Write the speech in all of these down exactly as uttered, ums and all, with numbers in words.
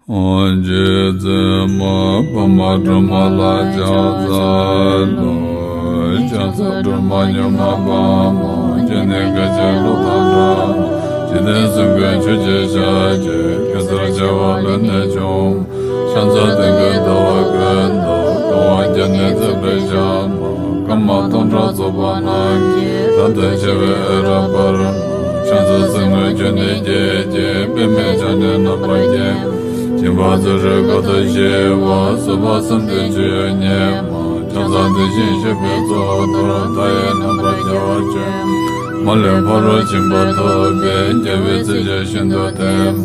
རྗེ་བཙུན་མ་འཕགས་མ་སྒྲོལ་མ་ལ་ཕྱག་འཚལ་ལོ། ཕྱག་འཚལ་སྒྲོལ་མ་མྱུར་མ་དཔའ་མོ། ཁྱེད་ནི་དགའ་ཆེན་ཀླུ་དང་འདྲ་མོ། འཇིག་རྟེན་གསུམ་མགོན་ཆུ་སྐྱེས་ཞལ་གྱི། གེ་སར་བྱེ་བ་ལུས་ནས་བྱུང་། ཕྱག་འཚལ་སྟོན་ཀའི་ཟླ་བ་ཀུན་ཏུ། གང་བ་བརྒྱ་ནི་བརྩེགས་པའི་ཞལ་མ། སྐར་མ་སྟོང་ཕྲག་ཚོགས་པ་རྣམས་ཀྱིས། བདག་ལྟ་མཆོད་པའི་འོད་རབ་འབར། ཕྱག་འཚལ་སྲིན་མོ་ཁྱོད་ནི་སྐྱེས་ཀྱི། པདྨས་བྱང་ནས་རྣམ་པར་རྒྱལ། སྦྱིན་པ་ཚུ་རོལ་གར་དང་བཅས་པ། བཟོད་པ་བསམ་གཏན་སྤྱོད་ཡུལ་ཉིད་མ། ཕྱག་འཚལ་དེ་བཞིན་གཤེགས་པའི་གཙུག་ཏོར། མཐའ་ཡས་རྣམ་པར་རྒྱལ་བར་སྤྱོད། མ་ལུས་ཕ་རོལ་ཕྱིན་པ་ཐོབ་པའི། རྒྱལ་བའི་སྲས་ཆེན་ཤིན་ཏུ་བརྟན།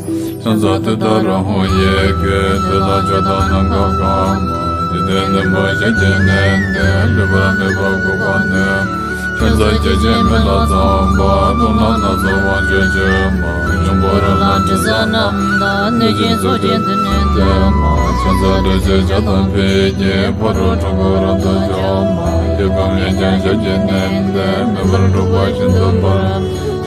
ཕྱག་འཚལ་ཏུཏྟཱ་ར་ཧཱུྃ་ཡི་གེ། བདུད་དང་ཕྱོགས་དང་ནམ་མཁའ་གང་མ། འཇིག་རྟེན་བདེན་པ་ཞལ་གྱིས་བརླན་ཏེ། ལུས་པར་མེད་པ་འགུགས་པར་ནུས། ཕྱག་འཚལ་བརྒྱ་བྱིན་མེ་ལྷ་ཚངས་པ། རླུང་ནག་སྣ་ཚོགས་དབང་ཕྱུག་མཆོད་མ། འབྱུང་པོ་རོ་ལངས་དྲི་ཟ་རྣམས་དང་། གནོད་སྦྱིན་ཚོགས་ཀྱིས་མདུན་ནས་བསྟོད་མ། ཕྱག་འཚལ་དྲི་ཟའི་ལྗགས་དང་ཕུད་ཀྱིས། ཕ་རོལ་འཁྲུལ་འཁོར་རབ་ཏུ་འཇོམས་མ། གཡས་བསྐུམ་གཡོན་བརྐྱང་ཞབས་ཀྱིས་མནན་ཏེ། མེ་འབར་འཁྲུག་པ་ཤིན་ཏུ་འབར།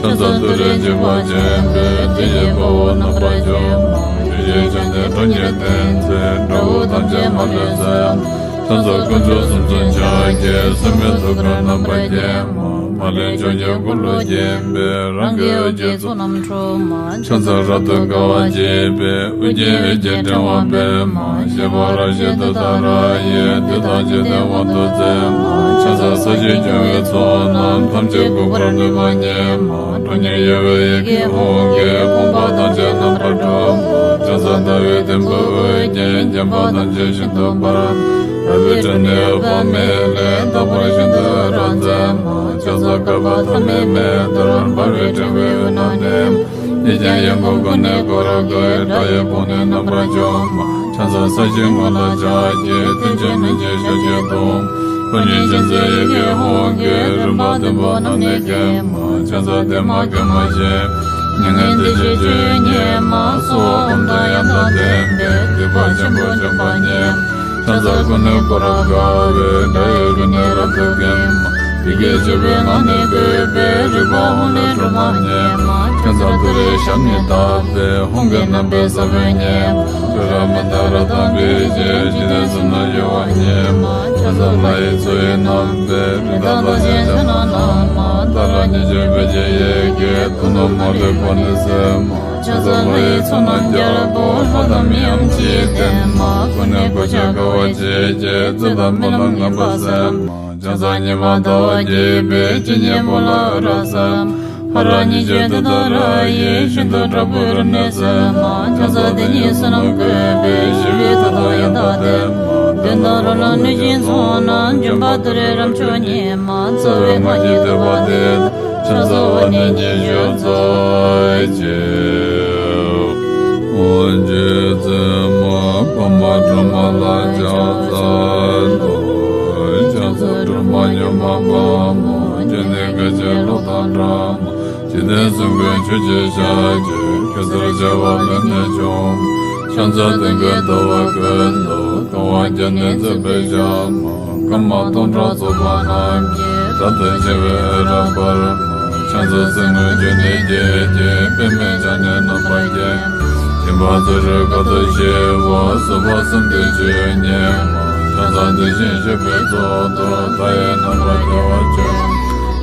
ཕྱག་འཚལ་ཏུ་རེ་འཇིགས་པ་ཆེན་པོས། དེ་ཡི་དཔའ་བོ་རྣམ་པར་འཇོམས་མ། ཆུ་སྐྱེས་ཆུ་ནི་ཁྲག་ཉིད་བསྟན་ཚེ། དགྲ་བོ་ཐམས་ཅད་མ་ལུས་གསོད། ཕྱག་འཚལ་དཀོན་མཆོག་གསུམ་མཚོན་ཕྱག་རྒྱའི། སྲུང་མའི་ཐུགས་ཀར་རྣམ་པར་བརྒྱན་མ། མ་ལུས་ཕྱོགས་བཅུར་འཁོར་ལོས་བརྒྱན་པའི། རང་གི་འོད་ཀྱི་ཚོགས་རྣམས་འཁྲུག་མ། ཕྱག་འཚལ་རབ་ཏུ་དགའ་བ་བརྗིད་པའི། ཨོ་རྒྱན་འོད་ཀྱི་ཕྲེང་བ་སྤེལ་མ། བཞད་པ་རབ་བཞད་ཏུཏྟཱ་ར་ཡིས། བདུད་དང་འཇིག་རྟེན་དབང་དུ་མཛད་མ། ཕྱག་འཚལ་ས་གཞི་སྐྱོང་བའི་ཚོགས་རྣམས། ཐམས་ཅད་འགུགས་པར་ནུས་པ་ཉིད་མ། ཁྲོ་གཉེར་གཡོ་བའི་ཡི་གེ་ཧཱུྃ་གིས། ཕོངས་པ་ཐམས་ཅད་རྣམ་པར་སྒྲོལ་མ། ཕྱག་འཚལ་ཟླ་བའི་དུམ་བུས་དབུ་བརྒྱན། བརྒྱན་པ་ཐམས་ཅད་ཤིན་ཏུ་འབར། རལ་པའི་སྒྲ་ནི་འོད་དཔག་མེད་ལས། དག་པར་ཤིན་ཏུ་འོད་རབ་མཛད་མ། ཕྱག་འཚལ་བསྐལ་པ་ཐ་མའི་མེ་ལྟར། འབར་བའི་ཕྲེང་བའི་དབུས་ན་གནས། གཉིས་ཀྱང་ཡང་སྒོ་ཀུན་ནས་བསྐོར་དགའི། སྒྲ་ཡི་དཔུང་ནི་རྣམ་པར་འཇོམས་མ། ཕྱག་འཚལ་ས་གཞིའི་ངོས་ལ་ཕྱག་རྒྱའི། མཐིལ་གྱིས་བསྣུན་ཅིང་ཞབས་ཀྱིས་བརྡུང་། ཁྲོ་གཉེར་ཅན་མཛད་ཡི་གེ་ཧཱུྃ་གིས། རིམ་པ་བདུན་པོ་རྣམས་ནི་འགེམས་མ། ཕྱག་འཚལ་བདེ་མ་དགེ་མ་ཞི། མྱ་ངན་འདས་ཞི་སྤྱོད་ཡུལ་ཉིད་མ། གསོལ་བ་འོམ་དང་ཡང་དག་ལྡན་པས། སྡིག་པ་ཆེན་པོ་འཇོམས་པ་ཉིད། ཕྱག་འཚལ་ཀུན་ནས་བསྐོར་རབ་དགའ་བའི། སྒྲ་ཡི་རོ་ནི་རབ་ཏུ་འགེམས་མ། ཡི་གེ་བཅུ་པའི་ངག་ནི་བཀོད་པའི། རིག་པ་ཧཱུྃ་ལས་སྒྲོལ་མ་ཉིད་མ། ཕྱག་འཚལ་ཏུ་རེའི་ཞབས་ནི་བརྡབས་པས། ཧཱུྃ་གི་རྣམ་པའི་ས་བོན་ཉིད་མ། ཤེས་རབ་མནྡ་ར་དང་འབིགས་བྱེད། འཇིག་རྟེན་གསུམ་ན་གཡོ་བ་ཉིད་མ། ཕྱག་འཚལ་ལྷ་ཡི་མཚོ་ཡི་རྣམ་པའི། རི་དྭགས་རྡོ་རྗེ་ཕྱག་ན་བསྣམས་མ། ཏཱ་ར་གཉིས་བརྗོད་བོད་ཀྱི་ཡི་གེས། ཐུགས་རྣམས་མ་ལུས་པ་ནི་གསལ་མ། ཕྱག་འཚལ་ལྷ་ཡི་ཚོགས་རྣམས་རྒྱལ་པོ། ལྷ་དང་མི་འམ་ཅི་ཡིས་བསྟེན་མ། ཀུན་ནས་གོ་ཆ་དགའ་བ་བརྗིད་ཀྱིས། བརྩེ་དང་སྨོན་ལམ་ངན་པ་སེལ་མ། ཕྱག་འཚལ་ཉི་མ་ཟླ་བ་རྒྱས་པའི། སྤྱན་གཉིས་པོ་ལ་འོད་རབ་གསལ་མ། ཧ་ར་གཉིས་བརྗོད་ཏུཏྟཱ་ར་ཡིས། ཤིན་ཏུ་དྲག་པོའི་རིམས་ནད་སེལ་མ། ཕྱག་འཚལ་དེ་ཉིད་བསོད་ནམས་བཀོད་པའི། ཞི་བའི་མཐུ་དང་ཡང་དག་ལྡན་མ། གདོན་དང་རོ་ལངས་གནོད་སྦྱིན་ཚོགས་རྣམས། འཇོམས་པ་ཏུ་རེ་རབ་མཆོག་ཉིད་མ། རྩ་བའི་སྔགས་ཀྱི་བསྟོད་པ་འདི་དང་། ཕྱག་འཚལ་བ་ནི་ཉི་ཤུ་རྩ་གཅིག་རྗེ་བཙུན་མ་འཕགས་མ་སྒྲོལ་མ་ལ་ཕྱག་འཚལ་ལོ། ཕྱག་འཚལ་སྒྲོལ་མ་མྱུར་མ་དཔའ་མོ། ཁྱེད་ནི་དགའ་ཆེན་ཀླུ་དང་འདྲ་མོ། འཇིག་རྟེན་གསུམ་མགོན་ཆུ་སྐྱེས་ཞལ་གྱི། གེ་སར་བྱེ་བ་ལུས་ནས་བྱུང་། ཕྱག་འཚལ་སྟོན་ཀའི་ཟླ་བ་ཀུན་ཏུ། གང་བ་བརྒྱ་ནི་བརྩེགས་པའི་ཞལ་མ། སྐར་མ་སྟོང་ཕྲག་ཚོགས་པ་རྣམས་ཀྱིས། རབ་ཏུ་ཕྱེ་བའི་འོད་རབ་འབར། ཕྱག་འཚལ་སྲིན་མོ་ཁྱོད་ནི་སྐྱེས་ཀྱི། པདྨས་བྱང་ནས་རྣམ་པར་རྒྱལ། སྦྱིན་པ་ཚུ་རོལ་གར་དང་བཅས་པ། བཟོད་པ་བསམ་གཏན་སྤྱོད་ཡུལ་ཉིད་མ། ཕྱག་འཚལ་དེ་བཞིན་གཤེགས་པའི་གཙུག་ཏོར། མཐའ་ཡས་རྣམ་པར་རྒྱལ་བར་སྤྱོད།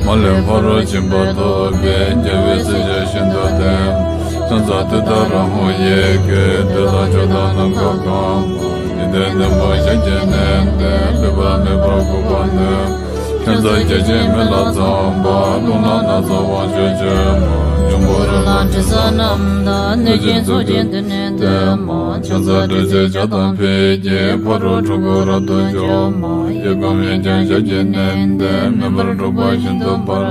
མ་ལུས་ཕ་རོལ་ཕྱིན་པ་ཐོབ་པའི། རྒྱལ་བའི་སྲས་ཆེན་ཤིན་ཏུ་བརྟན། ཕྱག་འཚལ་ཏུཏྟཱ་ར་ཧཱུྃ་ཡི་གེས། བདུད་དང་ཕྱོགས་དང་ནམ་མཁའ་གང་མ། འཇིག་རྟེན་བདེན་པ་ཞལ་གྱིས་བརླན་ཏེ། ལུས་པ་མེད་པར་འགུགས་པར་ནུས། ཁྱད་མཚར་བརྒྱ་བྱིན་མེ་ལྷ་ཚངས་པ། རླུང་ནག་སྣ་ཚོགས་དབང་ཕྱུག་མཆོད་མ། འབྱུང་པོ་རོ་ལངས་དྲི་ཟ་རྣམས་དང་། གནོད་སྦྱིན་ཚོགས་ཀྱིས་མདུན་ནས་བསྟོད་མ། ཕྱག་འཚལ་དྲི་ཟའི་ལྗགས་དང་ཕུད་ཀྱིས། ཕ་རོལ་འཁྲུལ་འཁོར་རབ་ཏུ་འཇོམས་མ། གཡས་བསྐུམ་གཡོན་བརྐྱང་ཞབས་ཀྱིས་མནན་ཏེ། མེ་འབར་འཁྲུག་པ་ཤིན་ཏུ་འབར།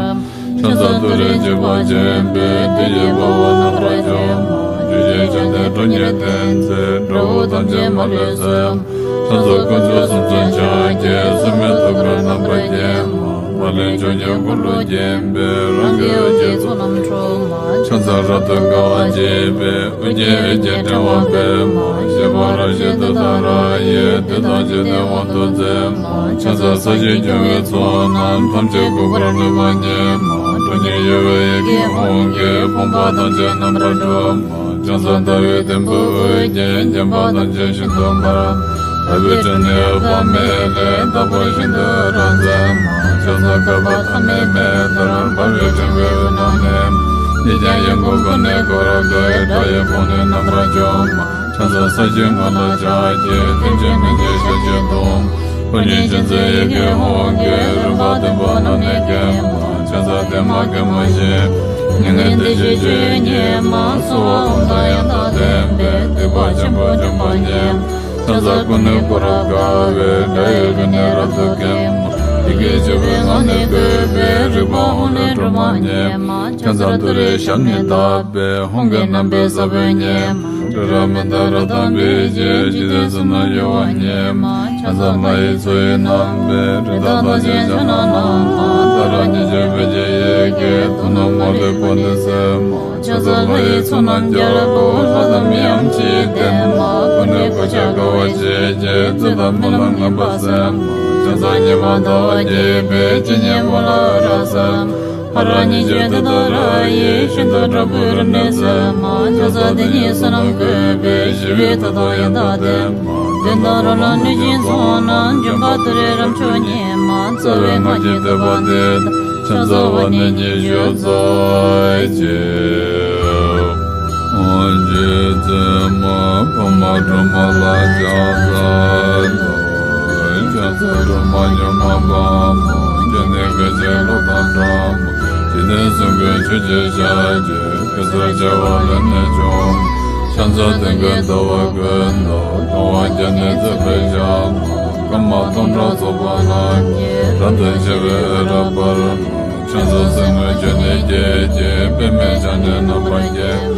ཕྱག་འཚལ་ཏུ་རེ་འཇིགས་པ་ཆེན་པོས། དེ་ཡི་དཔའ་བོ་རྣམ་པར་འཇོམས་མ། ཆུ་སྐྱེས་ཆུ་ནི་ཁྲག་ཉིད་བསྟན་ཚེ། དགྲ་བོ་ཐམས་ཅད་མ་ལུས་གསོད། ཕྱག་འཚལ་དཀོན་མཆོག་གསུམ་མཚོན་ཕྱག་རྒྱའི། སྲུང་མའི་ཐུགས་ཀར་རྣམ་པར་བརྒྱན་མ། མ་ལུས་ཕྱོགས་བཅུར་འཁོར་ལོས་བརྒྱན་པའི། རང་གི་འོད་ཀྱི་ཚོགས་རྣམས་འཁྲུག་མ། ཕྱག་འཚལ་རབ་ཏུ་དགའ་བ་བརྗིད་པའི། ཨོ་རྒྱན་འོད་ཀྱི་ཕྲེང་བ་སྤེལ་མ། བཞད་པ་རབ་བཞད་ཏུཏྟཱ་ར་ཡིས། བདུད་དང་འཇིག་རྟེན་དབང་དུ་མཛད་མ། ཕྱག་འཚལ་ས་གཞི་སྐྱོང་བའི་ཚོགས་རྣམས། ཐམས་ཅད་འགུགས་པར་ནུས་པ་ཉིད་མ། ཁྲོ་གཉེར་གཡོ་བའི་ཡི་གེ་ཧཱུྃ་གིས། ཕོངས་པ་ཐམས་ཅད་རྣམ་པར་སྒྲོལ་མ། ཕྱག་འཚལ་ཟླ་བའི་དོན་པོ་འོད་ཀྱིས། བརྒྱན་པ་ཐམས་ཅད་ཤིན་ཏུ་འབར། དག་པའི་དྲི་ནི་འབབ་མེད་ལས། དག་པ་ཤིན་ཏུ་རབ་མཛད་མ། ཕྱག་འཚལ་བསྐལ་པ་ཐ་མའི་མེ་ལྟར། འབར་བའི་ཕྲེང་བའི་དབུས་ན་གནས། ཉིད་ཀྱང་ཡང་ཀུན་ཀུན་ནས་བསྐོར་དགའི། སྒྲ་ཡི་དབང་ནི་རྣམ་པར་འཇོམས་མ། ཕྱག་འཚལ་ས་གཞིའི་ངོས་ལ་ཕྱག་གི། ཐུན་གྱི་སྨན་གྱི་ཞལ་གྱིས་བསྡམས། ཕོ་ཉ་བྱིན་མཛད་ཡི་གེ་ཧཱུྃ་གིས། རིམ་པ་བདུན་པོ་རྣམས་ནི་འགེམས་མ། ཕྱག་འཚལ་བདེ་མ་དགེ་མ་ཞེས། མྱ་ངན་འདས་ཞི་སྤྱོད་ཡུལ་ཉིད་མ། གསོལ་བ་འབུམ་དང་ཡང་དག་ལྡན་པས། སྡིག་པ་ཆེན་པོ་འཇོམས་པར་བགྱི། ཕྱག་འཚལ་སྐུ་ནི་སྐུ་རབ་དཀར་བའི། སྒྲ་ཡི་རོ་ནི་རབ་ཏུ་གོས་མ། ཡི་གེ་བཅུ་པའི་ངག་ནི་བཀོད་པའི། རིག་པ་ཧཱུྃ་ལས་སྒྲོན་མ་བརྙེས་མ། ཕྱག་འཚལ་ཏུ་རེའི་ཞབས་ནི་བརྡབས་པས། ཧཱུྃ་གི་རྣམ་པའི་ས་བོན་བརྙེས་མ། ཏྲི་ར་མི་དང་རཀྟ་བིས་བརྒྱན། འཇིག་རྟེན་གསུམ་ན་གཡོ་བ་ཉེས་མ། ཕྱག་འཚལ་ལྷ་ཡི་མཚོ་ཡི་རྣམ་པའི། རི་དྭགས་རྟགས་ཅན་ཕྱག་ན་བསྣམས་མ། ཏཱ་ར་གཉིས་བརྗོད་བོད་ཀྱི་ཡི་གེས། དུག་རྣམས་མ་ལུས་ཕོག་ནུས་སེལ་མ། ཕྱག་འཚལ་ལྷ་ཡི་ཚོགས་རྣམས་རྒྱལ་པོ། ལྷ་དང་མིའམ་ཅི་ཡིས་བསྟེན་མ། སྐུ་ནི་གོ་ཆ་དཀར་བ་བརྗིད་ཀྱིས། རྩོད་དང་རྨི་ལམ་ངན་པ་སེལ་མ། ཕྱག་འཚལ་ཉི་མ་ཟླ་བ་རྒྱས་པའི། སྤྱན་གཉིས་པོ་ལ་རབ་གསལ་མ། ཧ་ར་གཉིས་བརྗོད་ཏུཏྟཱ་ར་ཡིས། ཤིན་ཏུ་དྲག་པོའི་རིམས་ནད་སེལ་མ། ཕྱག་འཚལ་དེ་ཉིད་བསོད་ནམས་བཀོད་པའི། ཞི་བའི་མཐུ་དང་ཡང་དག་ལྡན་མ། གདོན་དང་རོ་ལངས་གནོད་སྦྱིན་ཚོགས་རྣམས། འཇོམས་པ་ཏུ་རེ་རབ་མཆོག་ཉིད་མ། རྩ་བའི་སྔགས་ཀྱི་བསྟོད་པ་འདི་དང་། ཕྱག་འཚལ་བ་ནི་ཉི་ཤུ་རྩ་གཅིག་རྗེ་བཙུན་མ་འཕགས་མ་སྒྲོལ་མ་ལ་ཕྱག་འཚལ་ལོ། ཕྱག་འཚལ་སྒྲོལ་མ་མྱུར་མ་དཔའ་མོ། སྤྱན་ནི་དགའ་བྱེད་གློག་དང་འདྲ་མོ། འཇིག་རྟེན་གསུམ་མགོན་ཆུ་སྐྱེས་ཞལ་གྱི། གེ་སར་བྱེ་བ་ལས་ནི་བྱུང་། ཕྱག་འཚལ་དུས་མཐའི་ཟླ་བ་ཀུན་ཏུ། གང་བ་བརྒྱ་ནི་བརྩེགས་པའི་ཞགས་མ། སྐར་མ་སྟོང་ཕྲག་ཚོགས་པ་རྣམས་ཀྱིས། རབ་ཏུ་ཕྱེ་བའི་ཨ་ར་པར་མ། ཕྱག་འཚལ་སེར་སྔོ་ཆུ་ནས་སྐྱེས་ཀྱི། པདྨས་ཕྱག་ནི་རྣམ་པར་བརྒྱན།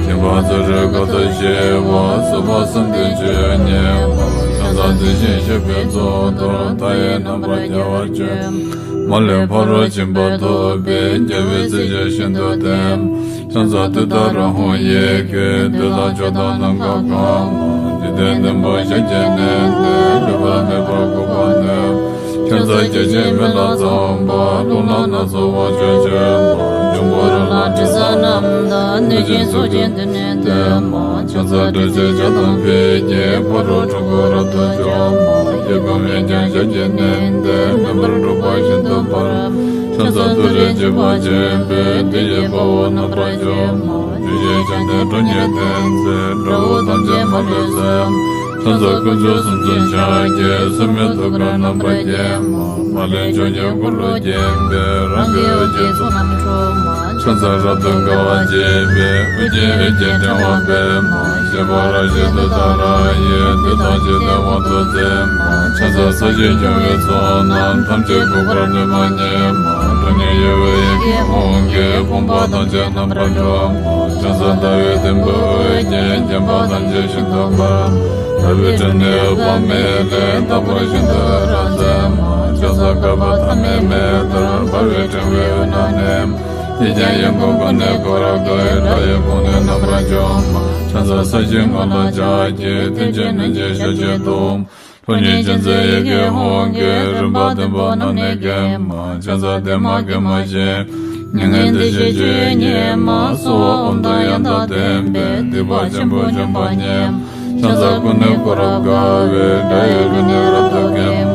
སྦྱིན་པ་ཚུ་རོལ་གར་དང་བཅས་པ། བསུ་བ་གསུམ་ལྡན་མཆོད་བརྙེས་མ། ཕྱག་འཚལ་དེ་བཞིན་གཤེགས་པའི་གཙུག་ཏོར། མཐའ་ཡས་རྣམ་པར་རྒྱལ་བར་སྤྱོད། མ་ལུས་ཕ་རོལ་ཕྱིན་པ་ཐོབ་པའི། རྒྱལ་བའི་སྲས་ཆེན་ཤིན་ཏུ་ལྡན་མ། ཕྱག་འཚལ་ཏུཏྟཱ་ར་ཧཱུྃ་ཡི་གེས། འདོད་དང་ཕྱོགས་དང་ནམ་མཁའ་གང་མ། འཇིག་རྟེན་བདུན་པོ་ཞལ་གྱིས་མནན་ཏེ། ལུས་པར་མེད་པར་འགུགས་པར་ནུས། ཕྱག་འཚལ་བརྒྱ་བྱིན་མེ་ལྷ་ཚངས་པ། རླུང་ལྷ་སྣ་ཚོགས་དབང་ཕྱུག་མཆོད་མ། འབྱུང་པོ་རོ་ལངས་དྲི་ཟ་རྣམས་དང་། གནོད་སྦྱིན་ཚོགས་ཀྱིས་མདུན་ནས་བསྟོད་མ། ཕྱག་འཚལ་སྒྲ་ཆེན་བརྒྱ་དང་ཕྲག་བརྒྱའི། ཕ་རོལ་འཁྲུལ་འཁོར་རབ་ཏུ་འཇོམས་མ། སྐྱེ་རྒུ་མའི་ཀྱང་ཞལ་གྱིས་མནན་ཏེ། མངོན་པར་སྒྲུབ་པ་ཤིན་ཏུ་འབར། ཕྱག་འཚལ་ཏུ་རེ་འཇིགས་པ་ཆེན་པོས། བདུད་ཀྱི་དཔའ་བོ་རྣམ་པར་འཇོམས་མ། བཅུ་བཞི་ཅན་ནི་ཁྲོ་གཉེར་ལྡན་མཛད། དགྲ་བོ་ཐམས་ཅད་མ་ལུས་གསོད། ཕྱག་འཚལ་དཀོན་མཆོག་གསུམ་མཚོན་ཕྱག་རྒྱའི། སྲུང་མའི་ཐུགས་ཀར་རྣམ་པར་བརྒྱན་མ། མ་ལུས་ཕྱོགས་བཅུར་འཁོར་ལོས་བརྒྱན་པའི། རང་གི་འོད་ཀྱི་ཚོགས་རྣམས་འཁྲུག་མ། ཕྱག་འཚལ་རབ་ཏུ་དགའ་བ་བརྗིད་པའི། ཨོ་རྒྱན་འོད་ཀྱི་ཕྲེང་བ་སྤེལ་མ། བཞད་པ་རབ་བཞད་ཏུཏྟཱ་ར་ཡིས། བདུད་ཐམས་ཅད་ཀྱི་དབང་དུ་མཛད་མ། ཕྱག་འཚལ་ས་གཞིར་སྐྱོང་བའི་ཚོགས་རྣམས། ཐམས་ཅད་འགུགས་པར་ནུས་པ་ཉིད་མ། ཁྲོ་གཉེར་གཡོ་བའི་ཡི་གེ་ཧཱུྃ་གིས། ཕོངས་པ་ཐམས་ཅད་རྣམ་པར་སྒྲོལ་མ། ཕྱག་འཚལ་ཟླ་བའི་དོན་པོ་འོད་ཀྱིས། བརྒྱན་པ་ཐམས་ཅད་ཤིན་ཏུ་འབར། དག་པའི་དྲི་ནི་འབབ་མེད་ལས། དག་པ་ཤིན་ཏུ་རབ་མཛད་མ། ཕྱག་འཚལ་བསྐལ་པ་ཐ་མའི་མེ་ལྟར། འབར་བའི་ཕྲེང་བའི་དབུས་ན་གནས། ཉིད་ཀྱང་ཡང་ཀུན་ཀུན་ནས་བསྐོར་དགའི། སྒྲ་ཡི་དབང་ནི་རྣམ་པར་འཇོམས་མ། ཕྱག་འཚལ་ས་གཞིའི་ངོས་ལ་ཕྱག་གི། ཐུན་གྱི་སྨན་གྱི་ཞལ་གྱིས་བསྡམས། ཁྲོ་གཉེར་ཅན་མཛད་ཡི་གེ་ཧཱུྃ་གིས། རིམ་པ་བདུན་པོ་རྣམས་ནི་འགེམས་མ། ཕྱག་འཚལ་བདེ་མ་དགེ་མ་ཞེས། མྱ་ངན་འདས་ཞི་སྤྱོད་ཡུལ་ཉིད་མ། གསོལ་བ་འབུམ་དང་ཡང་དག་ལྡན་པས། སྡིག་པ་ཆེན་པོ་འཇོམས་པ་ཉིད་མ། ཕྱག་འཚལ་སྐུ་ནི་སྐུ་རབ་དཀར་བའི། སྒྲ་ཡི་རོ་ནི་རབ་ཏུ་གོས་མ།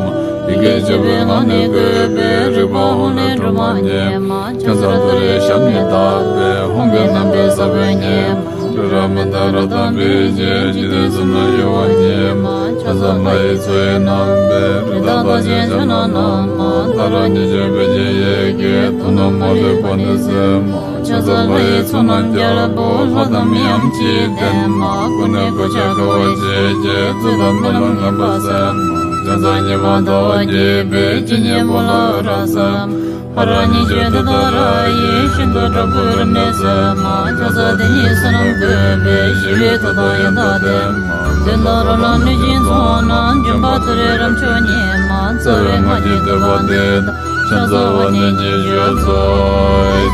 ཡི་གེ་བཅུ་པའི་ངག་ནི་བཀོད་པའི། རིག་པ་ཧཱུྃ་ལས་སྒྲོན་མ་བརྙེས་མ། ཕྱག་འཚལ་ཏུ་རེའི་ཞབས་ནི་བརྡབས་པས། ཧཱུྃ་གི་རྣམ་པའི་ས་བོན་བརྙེས་མ། ཏྲི་ར་མི་དང་རཀྟ་བིས་བརྒྱན། འཇིག་རྟེན་གསུམ་ན་གཡོ་བ་ཉེས་མ། ཕྱག་འཚལ་ལྷ་ཡི་མཚོ་ཡི་རྣམ་པའི། རི་དྭགས་རྟགས་ཅན་ཕྱག་ན་བསྣམས་མ། ཏཱ་ར་གཉིས་བརྗོད་བོད་ཀྱི་ཡི་གེས། དུག་རྣམས་མ་ལུས་ཕོག་ནུས་སེལ་མ། ཕྱག་འཚལ་ལྷ་ཡི་ཚོགས་རྣམས་རྒྱལ་པོ། ལྷ་དང་མིའམ་ཅི་ཡིས་བསྟེན་མ། སྐུ་ནི་གོ་ཆ་དཀར་བ་བརྗིད་ཀྱིས། རྩོད་དང་རྨི་ལམ་ངན་པ་སེལ་མ། ཕྱག་འཚལ་ཉི་མ་ཟླ་བ་རྒྱས་པའི། སྤྱན་གཉིས་པོ་ལ་རབ་གསལ་མ། ཧ་ར་གཉིས་བརྗོད་ཏུཏྟཱ་ར་ཡིས། ཤིན་ཏུ་དྲག་པོའི་རིམས་ནད་སེལ་མ། ཕྱག་འཚལ་དེ་ཉིད་བསོད་ནམས་བཀོད་པའི། ཞི་བའི་མཐུ་དང་ཡང་དག་ལྡན་མ། གདོན་དང་རོ་ལངས་གནོད་སྦྱིན་ཚོགས་རྣམས། འཇོམས་པ་ཏུ་རེ་རབ་མཆོག་ཉིད་མ། རྩ་བའི་སྔགས་ཀྱི་བསྟོད་པ་འདི་དང་། ཕྱག་འཚལ་བ་ནི་ཉི་ཤུ་རྩ་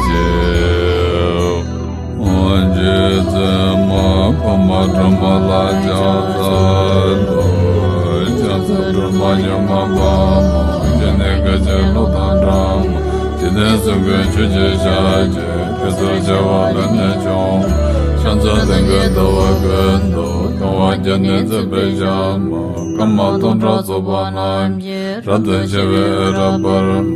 གཅིག་རྗེ་བཙུན་མ་འཕགས་མ་སྒྲོལ་མ་ལ་ཕྱག་འཚལ་ལོ། ཕྱག་འཚལ་སྒྲོལ་མ་མྱུར་མ་དཔའ་མོ། སྤྱན་ནི་དགའ་བྱེད་གློག་དང་འདྲ་མོ། འཇིག་རྟེན་གསུམ་མགོན་ཆུ་སྐྱེས་ཞལ་གྱི། གེ་སར་བྱེ་བ་ལས་ནི་བྱུང་། ཕྱག་ ཕྱག་འཚལ་སྟོན་ཀའི་ཟླ་བ་ཀུན་ཏུ། གང་བ་བརྒྱ་ནི་བརྩེགས་པའི་ཞལ་མ། སྐར་མ་སྟོང་ཕྲག་ཚོགས་པ་རྣམས་ཀྱིས། རབ་ཏུ་ཕྱེ་བའི་འོད་རབ་འབར་མ།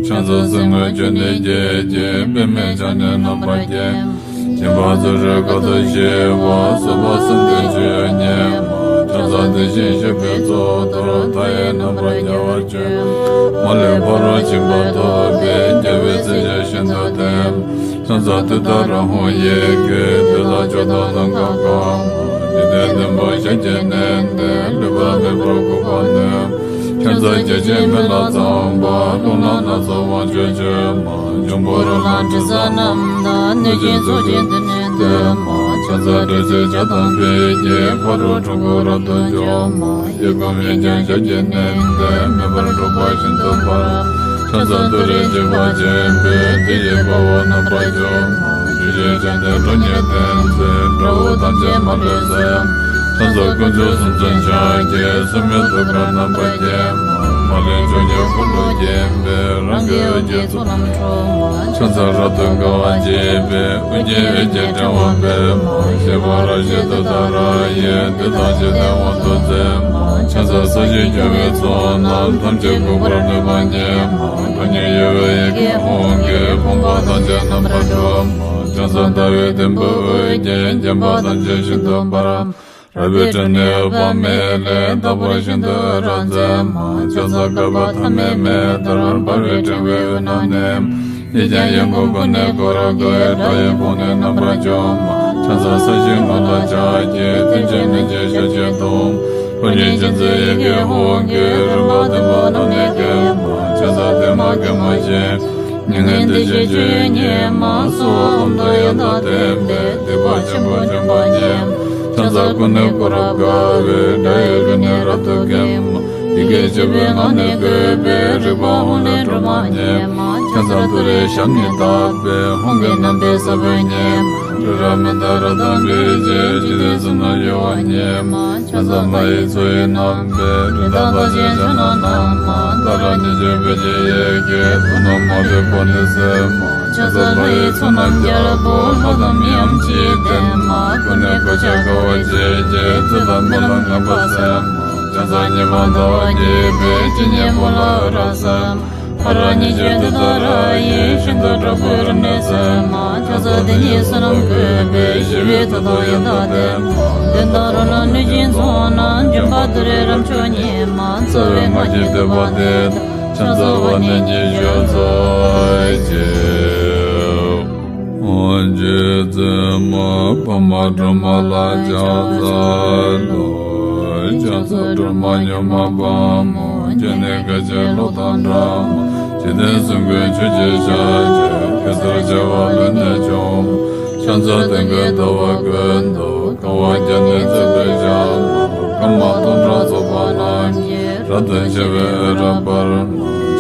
ཕྱག་འཚལ་གསེར་དངུལ་ཆུ་ནས་སྐྱེས་ཀྱི། པདྨས་ཕྱག་ནི་རྣམ་པར་བརྒྱན་མ། སྦྱིན་པ་སྩོལ་རེ་དཀའ་ཐུབ་ཞི་བ། བཟོད་པ་གསུམ་ལྡན་སྤྱོད་ཡུལ་ཉིད་མ། ཕྱག་འཚལ་དེ་བཞིན་གཤེགས་པའི་གཙུག་ཏོར། མཐའ་ཡས་རྣམ་པར་རྒྱལ་བར་སྤྱོད་མ། མ་ལུས་ཕ་རོལ་ཕྱིན་པ་ཐོབ་པའི། རྒྱལ་བའི་སྲས་ཀྱིས་ཤིན་ཏུ་བསྟེན་མ། ཕྱག་འཚལ་ཏུཏྟཱ་ར་ཧཱུྃ་ཡི་གེ། བདུད་དང་ཕྱོགས་དང་ནམ་མཁའ་གང་མ། འཇིག་རྟེན་བདུན་པོ་ཞལ་གྱིས་མནན་ཏེ། ལུས་པ་མེད་པར་འགུགས་པར་ནུས་མ། ཕྱག་འཚལ་བརྒྱ་བྱིན་མེ་ལྷ་ཚངས་པ། རླུང་ནག་སྣ་ཚོགས་དབང་ཕྱུག་མཆོད་མ། འབྱུང་པོ་རོ་ལངས་དྲི་ཟ་རྣམས་དང་། གནོད་སྦྱིན་ཚོགས་ཀྱིས་མདུན་ནས་བསྟོད་མ། ཕྱག་འཚལ་དྲི་ཟའི་ཆར་དང་ཕུད་ཀྱིས། ཕ་རོལ་འཁྲུལ་འཁོར་རབ་ཏུ་འཇོམས་མ། གཡས་བསྐུམ་གཡོན་བརྐྱང་ཞལ་གྱིས་མནན་ཏེ། མེ་འབར་འཁྲུགས་པ་ཤིན་ཏུ་འབར་མ། ཕྱག་འཚལ་ཏུ་རེ་འཇིགས་པ་ཆེན་པོས། དེ་ཡི་དཔའ་བོ་རྣམ་པར་འཇོམས་མ། བདུད་བཞིའི་ཞལ་ནི་ཁྲོ་གཉེར་ལྡན་མཛད། དགྲ་བོ་ཐམས་ཅད་མ་ལུས་གསོད་མ། ཕྱག་འཚལ་དཀོན་མཆོག་གསུམ་མཚོན་ཕྱག་རྒྱའི། སྲུང་མའི་ཐུགས་ཀར་རྣམ་པར་བརྒྱན་མ། མ་ལུས་ཕྱོགས་བཅུར་འཁོར་ལོས་བརྒྱན་པའི། རང་གི་འོད་ཀྱི་ཚོགས་རྣམས་འཁྲུགས་མ། ཕྱག་འཚལ་རབ་ཏུ་དགའ་བ་བརྗིད་པའི། དབུ་རྒྱན་འོད་ཀྱི་ཕྲེང་བ་སྤེལ་མ། ཞི་བ་རབ་བཞད་ཏུཏྟཱ་ར་ཡིས། བདུད་དང་འཇིག་རྟེན་དབང་དུ་མཛད་མ། ཕྱག་འཚལ་ས་གཞི་རྒྱལ་བའི་ཚོགས་རྣམས། ཐམས་ཅད་འགུགས་པར་ནུས་པ་ཉིད་མ། ཁྲོ་གཉེར་གཡོ་བའི་ཡི་གེ་ཧཱུྃ་གིས། ཕོངས་པ་ཐམས་ཅད་རྣམ་པར་སྒྲོལ་མ། ཕྱག་འཚལ་ཟླ་བའི་དུམ་བུས་དབུ་རྒྱན། བརྒྱན་པ་ཐམས་ཅད་ཤིན་ཏུ་འབར་མ། རལ་པའི་ཕྲེང་ནི་འོད་དཔག་མེད་ལས། དག་པ་ཤིན་ཏུ་འོད་རབ་མཛད་མ། ཕྱག་འཚལ་བསྐལ་པ་ཐ་མའི་མེ་ལྟར། འབར་བའི་ཕྲེང་བའི་འོད་རྣམས་ནི། ཉིད་ཀྱང་ཡོན་གོང་ཀུན་ནས་བསྐོར་དགའི། དགྲ་ཡི་དཔུང་ནི་རྣམ་པར་འཇོམས་མ། ཕྱག་འཚལ་ས་གཞིའི་ངོས་ལ་ཕྱག་གི། མཐིལ་གྱིས་བསྣུན་ཅིང་ཞབས་ཀྱིས་བརྡུང་། ཕོ་ཉའི་སྤྱན་གཟིགས་ཡི་གེ་ཧཱུྃ་གིས། རིམ་པ་བདུན་པོ་རྣམས་ནི་འགེམས་མ། ཕྱག་འཚལ་བདེ་མ་དགེ་མ་ཞི་བའི། མྱ་ངན་འདས་ཞི་སྤྱོད་ཡུལ་ཉིད་མ། གསོལ་བ་འོག་མིན་ཡང་དག་ལྡན་པའི། སྡིག་པ་ཆེན་པོ་འཇོམས་པ་ཉིད་མ། ཕྱག་འཚལ་སྐུ་ནི་བསྐོར་རབ་དགའ་བའི། དགྲ་ཡི་རྒོལ་ནི་རབ་ཏུ་འགེམས་མ། ཡི་གེ་བཅུ་པའི་ངག་ནི་བཀོད་པའི། རིག་པ་ཧཱུྃ་ལས་སྒྲོལ་མ་ཉིད་མ། ཕྱག་འཚལ་ཏུ་རེའི་ཞབས་ནི་བརྡབས་པའི། ཧཱུྃ་གི་རྣམ་པའི་ས་བོན་ཉིད་མ། ཀླུ་ར་མི་ཏ་རཀྟ་བུས་བྱས། འཇིག་རྟེན་གསུམ་རྣམས་གཡོ་བ་ཉིད་མ། ཕྱག་འཚལ་ལྷ་ཡི་མཚོ་ཡི་རྣམ་པའི། རི་དྭགས་རྟགས་ཅན་ཕྱག་ན་བསྣམས་མ། ཏཱ་ར་གཉིས་བརྗོད་བོད་ཀྱི་ཡི་གེས། དུག་རྣམས་མ་ལུས་པ་ནི་སེལ་མ། ཕྱག་འཚལ་ལྷ་ཡི་ཚོགས་རྣམས་རྒྱལ་པོ། ལྷ་དང་མིའམ་ཅི་ཡིས་བསྟེན་མ། ཀུན་ནས་གོ་ཆ་དགའ་བ་བརྗིད་ཀྱིས། བཙུན་དང་སྨད་ལ་ངན་པ་སེལ་མ། ཕྱག་འཚལ་ཉི་མ་ཟླ་བ་རྒྱས་པའི། སྤྱན་གཉིས་པོ་ལ་འོད་རབ་གསལ་མ། ཧ་ར་གཉིས་བརྗོད་ཏུཏྟཱ་ར་ཡིས། ཤིན་ཏུ་དྲག་པོའི་རབ་གནས་སེལ་མ། ཕྱག་འཚལ་དེ་ཉིད་བསོད་ནམས་གོས་པའི། ཞི་བའི་མཐུ་སྟོབས་ཡང་དག་ལྡན་མ། གདོན་དང་རོ་ལངས་གནོད་སྦྱིན་ཚོགས་རྣམས། འཇོམས་པ་ཏུ་རེ་རབ་མཆོག་ཉིད་མ། རྩ་བའི་སྔགས་ཀྱི་བསྟོད་པ་འདི་དང་། ཕྱག་འཚལ་བ་ནི་ཉི་ཤུ་རྩ་གཅིག་རྗེ་བཙུན་མ་འཕགས་མ་སྒྲོལ་མ་ལ་ཕྱག་འཚལ་ལོ། ཕྱག་འཚལ་སྒྲོལ་མ་མྱུར་མ་དཔའ་མོ། ཁྱོད་ནི་དགའ་ཆེ་གློག་དང་འདྲ་མ། འཇིག་རྟེན་གསུམ་མགོན་ཆུ་སྐྱེས་ཞལ་གྱི། གེ་སར་བྱེ་བ་ལུས་ནི་བྱུང་། ཕྱག་འཚལ་སྟོན་ཀའི་ཟླ་བ་ཀུན་ཏུ། གང་བ་བརྒྱ་ནི་བརྩེགས་པའི་ཞལ་མ། སྐར་མ་སྟོང་ཕྲག་ཚོགས་པ་རྣམས་ཀྱིས། རབ་ཏུ་ཕྱེ་བའི་འོད་རབ་འབར་མ།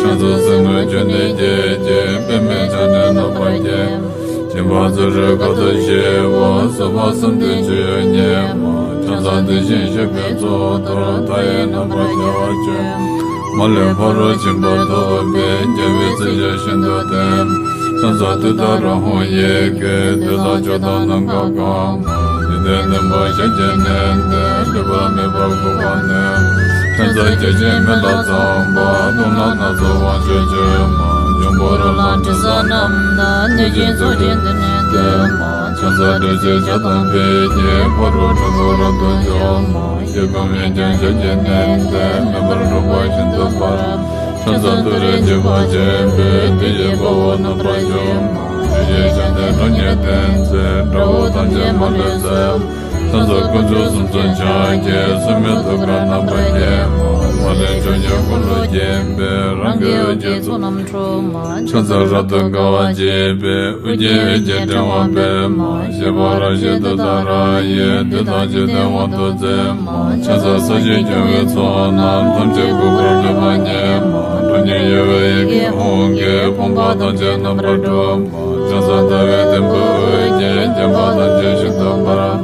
ཕྱག་འཚལ་གསེར་དངུལ་ཆུ་ནས་སྐྱེས་ཀྱི། པདྨས་ཕྱག་ནི་རྣམ་པར་བརྒྱན་མ། སྦྱིན་པ་སྩོལ་རེ་དཀའ་ཐུབ་ཞི་བ། བཟོད་པ་གསུམ་ལྡན་སྤྱོད་ཡུལ་ཉིད་མ། ཕྱག་འཚལ་དེ་བཞིན་གཤེགས་པའི་གཙུག་ཏོར། མཐའ་ཡས་རྣམ་པར་རྒྱལ་བར་སྤྱོད་མ། མ་ལུས་ཕ་རོལ་ཕྱིན་པ་ཐོབ་པའི། རྒྱལ་བའི་སྲས་ཀྱིས་ཤིན་ཏུ་བསྟེན་མ། ཕྱག་འཚལ་ཏུཏྟཱ་ར་ཧཱུྃ་ཡི་གེས། བདུད་དང་ཕྱོགས་དང་ནམ་མཁའ་གང་མ། འཇིག་རྟེན་བདུན་པོ་ཞལ་གྱིས་མནན་ཏེ། ལུས་པ་མེད་པར་འགུགས་པར་ནུས་མ། ཕྱག་འཚལ་བརྒྱ་བྱིན་མེ་ལྷ་ཚངས་པ། རླུང་ནག་སྣ་ཚོགས་དབང་ཕྱུག་མཆོད་མ། འབྱུང་པོ་རོ་ལངས་དྲི་ཟ་རྣམས་དང་། གནོད་སྦྱིན་ཚོགས་ཀྱིས་མདུན་ནས་བསྟོད་མ། ཕྱག་འཚལ་དྲི་ཟའི་ཆར་དང་ཕུད་ཀྱིས། ཕ་རོལ་འཁྲུལ་འཁོར་རབ་ཏུ་འཇོམས་མ། གཡས་བསྐུམ་གཡོན་བརྐྱང་ཞལ་གྱིས་མནན་ཏེ། མེ་འབར་འཁྲུགས་པ་ཤིན་ཏུ་འབར་མ། ཕྱག་འཚལ་ཏུ་རེ་འཇིགས་པ་ཆེན་པོས། དེ་ཡི་དཔའ་བོ་རྣམ་པར་འཇོམས་མ། བདུད་བཞིའི་ཞལ་ནི་ཁྲོ་གཉེར་ལྡན་མཛད། དགྲ་བོ་ཐམས་ཅད་མ་ལུས་གསོད་མ། ཕྱག་འཚལ་དཀོན་མཆོག་གསུམ་མཚོན་ཕྱག་རྒྱའི། སྲུང་མའི་ཐུགས་ཀར་རྣམ་པར་བརྒྱན་མ། མ་ལུས་ཕྱོགས་བཅུར་འཁོར་ལོས་བརྒྱན་པའི། རང་གི་འོད་ཀྱི་ཚོགས་རྣམས་འཁྲུགས་མ། ཕྱག་འཚལ་རབ་ཏུ་དགའ་བ་བརྗིད་པའི། དབུ་རྒྱན་འོད་ཀྱི་ཕྲེང་བ་སྤེལ་མ། ཞི་བ་རབ་བཞད་ཏུཏྟཱ་ར་ཡིས། བདུད་དང་འཇིག་རྟེན་དབང་དུ་མཛད་མ། ཕྱག་འཚལ་ས་གཞིའི་རྒྱལ་བའི་ཚོགས་རྣམས། ཐམས་ཅད་འགུགས་པར་ནུས་པ་ཉིད་མ། ཁྲོ་གཉེར་གཡོ་བའི་ཡི་གེ་ཧཱུྃ་གིས། ཕོངས་པ་ཐམས་ཅད་རྣམ་པར་སྒྲོལ་མ། ཕྱག་འཚལ་ཟླ་བའི་དུམ་བུས་དབུ་རྒྱན། བརྒྱན་པ་ཐམས་ཅད་ཤིན་ཏུ་འབར་མ།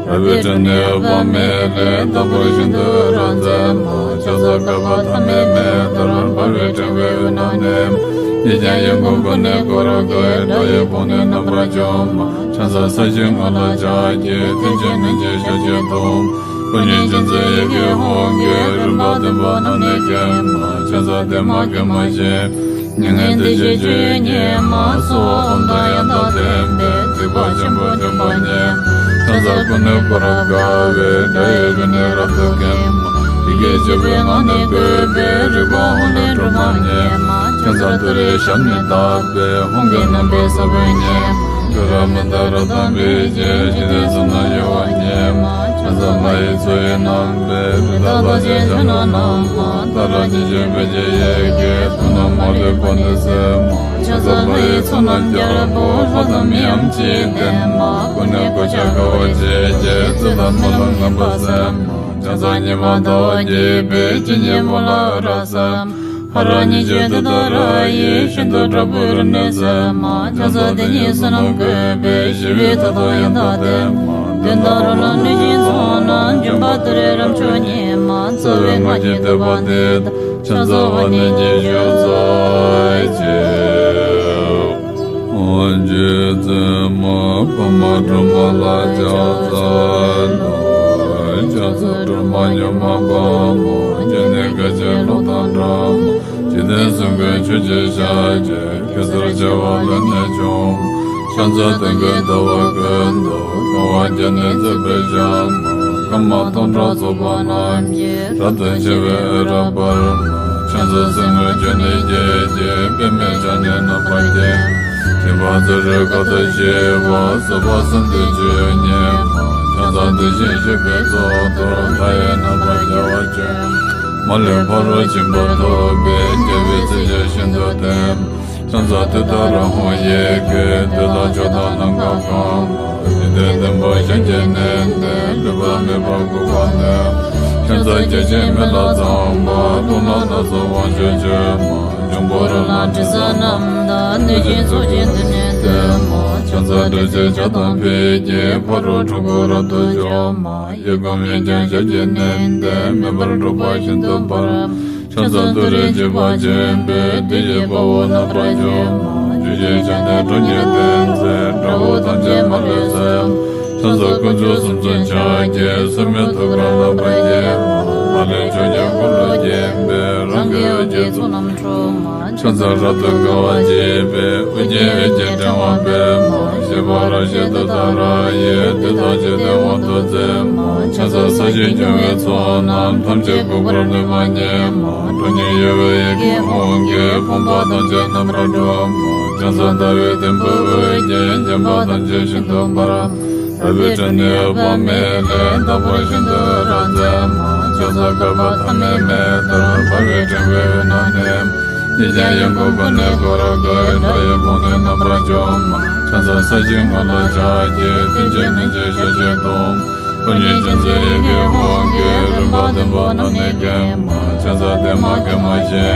རབ་དབྱེ་སྒྲིབ་གཉིས་དབང་མེད་ལས། རྟག་པར་ཤིན་ཏུ་རབ་མཛད་མ། ཕྱག་འཚལ་བསྐལ་པ་ཐ་མའི་མེ་ལྟར། འབར་བའི་ཕྲེང་བའི་དབུས་ན་གནས་མ། ཡིད་ཀྱང་ཡིད་ཀུན་ཀུན་ནས་བསྐོར་དགའ་བའི། སྒྲ་ཡི་དབང་ནི་རྣམ་པར་འཇོམས་མ། ཕྱག་འཚལ་ས་གཞིའི་ངོས་ལ་ཕྱག་གི། མཐིལ་གྱིས་མནན་ཅིང་ཞབས་ཀྱིས་བརྡུང་མ། སྐུ་བརྙེས་ཅན་ཚོགས་ཡི་གེ་ཧཱུྃ་གི། རིམ་པ་བདུན་པོ་རྣམས་ནི་འགེམས་མ། ཕྱག་འཚལ་བདེ་མ་དགེ་མ་ཞི་མྱ་ངན་འདས་ཞི་སྤྱོད་ཡུལ་ཉིད་མ། གསོལ་བ་ཨོཾ་དང་ཡང་དག་ལྡན་པས། སྡིག་པ་ཆེན་པོ་འཇོམས་པ་ཉིད་མ། ཕྱག་འཚལ་སྐུ་ནི་ཀུན་རབ་དགའ་བའི། སྒྲ་ཡི་རོལ་ནི་རབ་ཏུ་འགེམས་མ། ཡི་གེ་བཅུ་པའི་ངག་ནི་བཀོད་པའི། རིག་པ་ཧཱུྃ་ལས་སྒྲོལ་མ་ཉིད་མ། ཕྱག་འཚལ་ཏུ་རེའི་ཞབས་ནི་བརྡབས་པས། ཧཱུྃ་གི་རྣམ་པའི་ས་བོན་ཉིད་མ། ཏུ་ར་མི་ཏ་ར་དང་འབིགས་བྱེད། འཇིག་རྟེན་གསུམ་ན་གཡོ་བ་ཉིད་མ། ཕྱག་འཚལ་ལྷ་ཡི་མཚོ་ཡི་རྣམ་པའི། རི་དྭགས་རྟགས་ཅན་ཕྱག་ན་བསྣམས་མ། ཏཱ་ར་གཉིས་བརྗོད་བོད་ཀྱི་ཡི་གེས། ཐུབ་རྣམས་མ་ལུས་པོ་ཏི་གསལ་མ། ཕྱག་འཚལ་ལྷ་ཡི་ཚོགས་རྣམས་རྒྱལ་པོ། ལྷ་དང་མིའམ་ཅི་ཡིས་བསྟེན་མ། སྐུ་ནི་གོ་ཆ་དཀར་པོ་འབྱེད་ཀྱིས། རྩོད་དང་རྨི་ལམ་ངན་པ་སེལ་མ། ཕྱག་འཚལ་ཉི་མ་ཟླ་བ་རྒྱས་པའི། སྤྱན་གཉིས་པོ་ལ་རབ་གསལ་མ། ཧ་ར་གཉིས་བརྗོད་ཏུཏྟཱ་ར་ཡིས། ཤིན་ཏུ་དྲག་པོའི་རིམས་ནད་སེལ་མ། ཕྱག་འཚལ་དེ་ཉིད་བསོད་ནམས་བཀོད་པའི། ཞི་བའི་མཐུ་སྟོབས་ཡང་དག་ལྡན་མ། གདོན་དང་རོ་ལངས་གནོད་སྦྱིན་ཚོགས་རྣམས། འཇོམས་པ་ཏུ་རེ་རབ་མཆོག་ཉིད་མ། རྩ་བའི་སྔགས་ཀྱི་བསྟོད་པ་འདི་དང་། ཕྱག་འཚལ་བ་ནི་ཉི་ཤུ་རྩ་གཅིག་རྗེ་བཙུན་མ་པདྨ་སྒྲོལ་མ་ལ་ཕྱག་འཚལ་ལོ། ཕྱག་འཚལ་སྒྲོལ་མ་མྱུར་མ་དཔའ་མོ། སྤྱན་ནི་སྐད་ཅིག་གློག་དང་འདྲ་མོ། འཇིག་རྟེན་གསུམ་མགོན་ཆུ་སྐྱེས་ཞལ་གྱི། གེ་སར་བྱེ་བ་ལས་ནི་བྱུང་། ཕྱག་འཚལ་སྟོན་ཀའི་ཟླ་བ་ཀུན་ཏུ། གང་བ་བརྒྱ་ནི་བརྩེགས་པའི་ཞལ་མ། སྐར་མ་སྟོང་ཕྲག་ཚོགས་པ་རྣམས་ཀྱིས། རབ་ཏུ་ཕྱེ་བའི་འོད་རབ་འབར་མ། ཕྱག་འཚལ་གསེར་དངུལ་ཆུ་ནས་སྐྱེས་ཀྱི། པདྨའི་སྐྱ་རེངས་རྣམ་པར་རྒྱན། སྤྲིན་པ་རྩེ་རུ་དཀའ་ཐུབ་ཞི་བ། སྲིད་པ་གསུམ་འདུལ་ཆོས་ཉིད་མ། ཕྱག་འཚལ་བདུད་བཞི་གཤེགས་པའི་གཙུག་ཏོར། མཐའ་ཡས་རྣམ་པར་རྒྱལ་བ་ཀུན། མ་ལུས་ཕ་རོལ་ཕྱིན་པ་ཐོབ་པའི། རྒྱལ་བའི་སྲས་ཀྱིས་ཤིན་ཏུ་བསྟེན། ཕྱག་འཚལ་ཏུཏྟཱ་ར་ཧཱུྃ་ཡི་གེས། འདོད་དང་ཕྱོགས་དང་ནམ་མཁའ་གང་མ། འཇིག་རྟེན་བདུན་པོ་ཞིང་གི་གནས་འདིར། ལུས་པ་མེད་པར་འགུགས་པ་ནི། ཕྱག་འཚལ་རྒྱ་ཆེན་མི་ལ་ཚངས་པ། རླུང་ལྷ་སྣ་ཚོགས་དབང་ཕྱུག་མཆོད་མ། འབྱུང་པོ་རོ་ལངས་དྲི་ཟ་རྣམས་དང་། གནོད་སྦྱིན་ཚོགས་ཀྱིས་མདུན་ནས་བསྟོད་མ། ཕྱག་འཚལ་སྒྲ་གཅན་ཇ་དང་བིས་ཀྱིས། ཕ་རོལ་འཁྲུལ་འཁོར་རབ་ཏུ་འཇོམས་མ། གཡས་བསྐུམ་གཡོན་བརྐྱང་ཞབས་ཀྱིས་མནན་ཏེ། མེ་འབར་འཁྲུག་པ་ཤིན་ཏུ་འབར། ཕྱག་འཚལ་ཏུ་རེའི་བརྗིད་པ་ཆེན་པོས། བདུད་ཀྱི་དཔའ་བོ་རྣམ་པར་འཇོམས་མ། བཅུ་གཅིག་ཞལ་ནི་ཁྲོ་གཉེར་ལྡན་མཛད། དགྲ་བོ་ཐམས་ཅད་མ་ལུས་གསོད། ཕྱག་འཚལ་དཀོན་མཆོག་གསུམ་མཚོན་ཕྱག་རྒྱའི། སོར་མོས་ཐུགས་ཀར་རྣམ་པར་བརྒྱན་མ། ལྷ་ལས་ཕྱོགས་ཀྱི་འཁོར་ལོས་བརྒྱན་པའི། རང་གི་འོད་ཀྱི་ཚོགས་རྣམས་འཁྲུག་མ། ཕྱག་འཚལ་རབ་ཏུ་དགའ་བ་བརྗིད་པའི། དབུ་རྒྱན་འོད་ཀྱི་ཕྲེང་བ་སྤེལ་མ། བཞད་པ་རབ་བཞད་ཏུཏྟཱ་ར་ཡིས། བདུད་ཐམས་ཅད་བདེ་བ་འདོད་མཛད་མ། ཕྱག་འཚལ་ས་གཞིར་སྐྱོང་བའི་ཚོགས་རྣམས། ཐམས་ཅད་འགུགས་པར་ནུས་པ་ཉིད་མ། ཁྲོ་གཉེར་གཡོ་བའི་ཡི་གེ་ཧཱུྃ་གིས། ཕོངས་པ་ཐམས་ཅད་རྣམ་པར་སྒྲོལ་མ། ཕྱག་འཚལ་ཟླ་བའི་དུམ་བུས་དབུ་རྒྱན། བརྒྱན་པ་ཐམས་ཅད་ཤིན་ཏུ་འབར། རབ་དབྱེ་སྒྲིབ་གཉིས་དབང་མེད་ལས། རྟག་པར་ཤིན་ཏུ་རབ་མཛད་མ། ཕྱག་འཚལ་བསྐལ་པ་ཐ་མའི་མེ་ལྟར། འབར་བའི་ཕྲེང་བའི་དབུས་ན་གནས་མ། ཡིད་ཀྱང་ཡིད་ཀུན་ཀུན་ནས་བསྐོར་དགའ་བའི། སྒྲ་ཡི་དབང་ནི་རྣམ་པར་འཇོམས་མ། ཕྱག་འཚལ་ས་གཞིའི་ངོས་ལ་ཕྱག་གི། མཐིལ་གྱིས་མནན་ཅིང་ཞབས་ཀྱིས་བརྡུང་། སྐུ་བརྙེས་ཅན་ཚོགས་ཡི་གེ་ཧཱུྃ་གིས། རིམ་པ་བདུན་པོ་རྣམས་ནི་འགེམས་མ། ཕྱག་འཚལ་བདེ་མ་དགེ་མ་ཞི་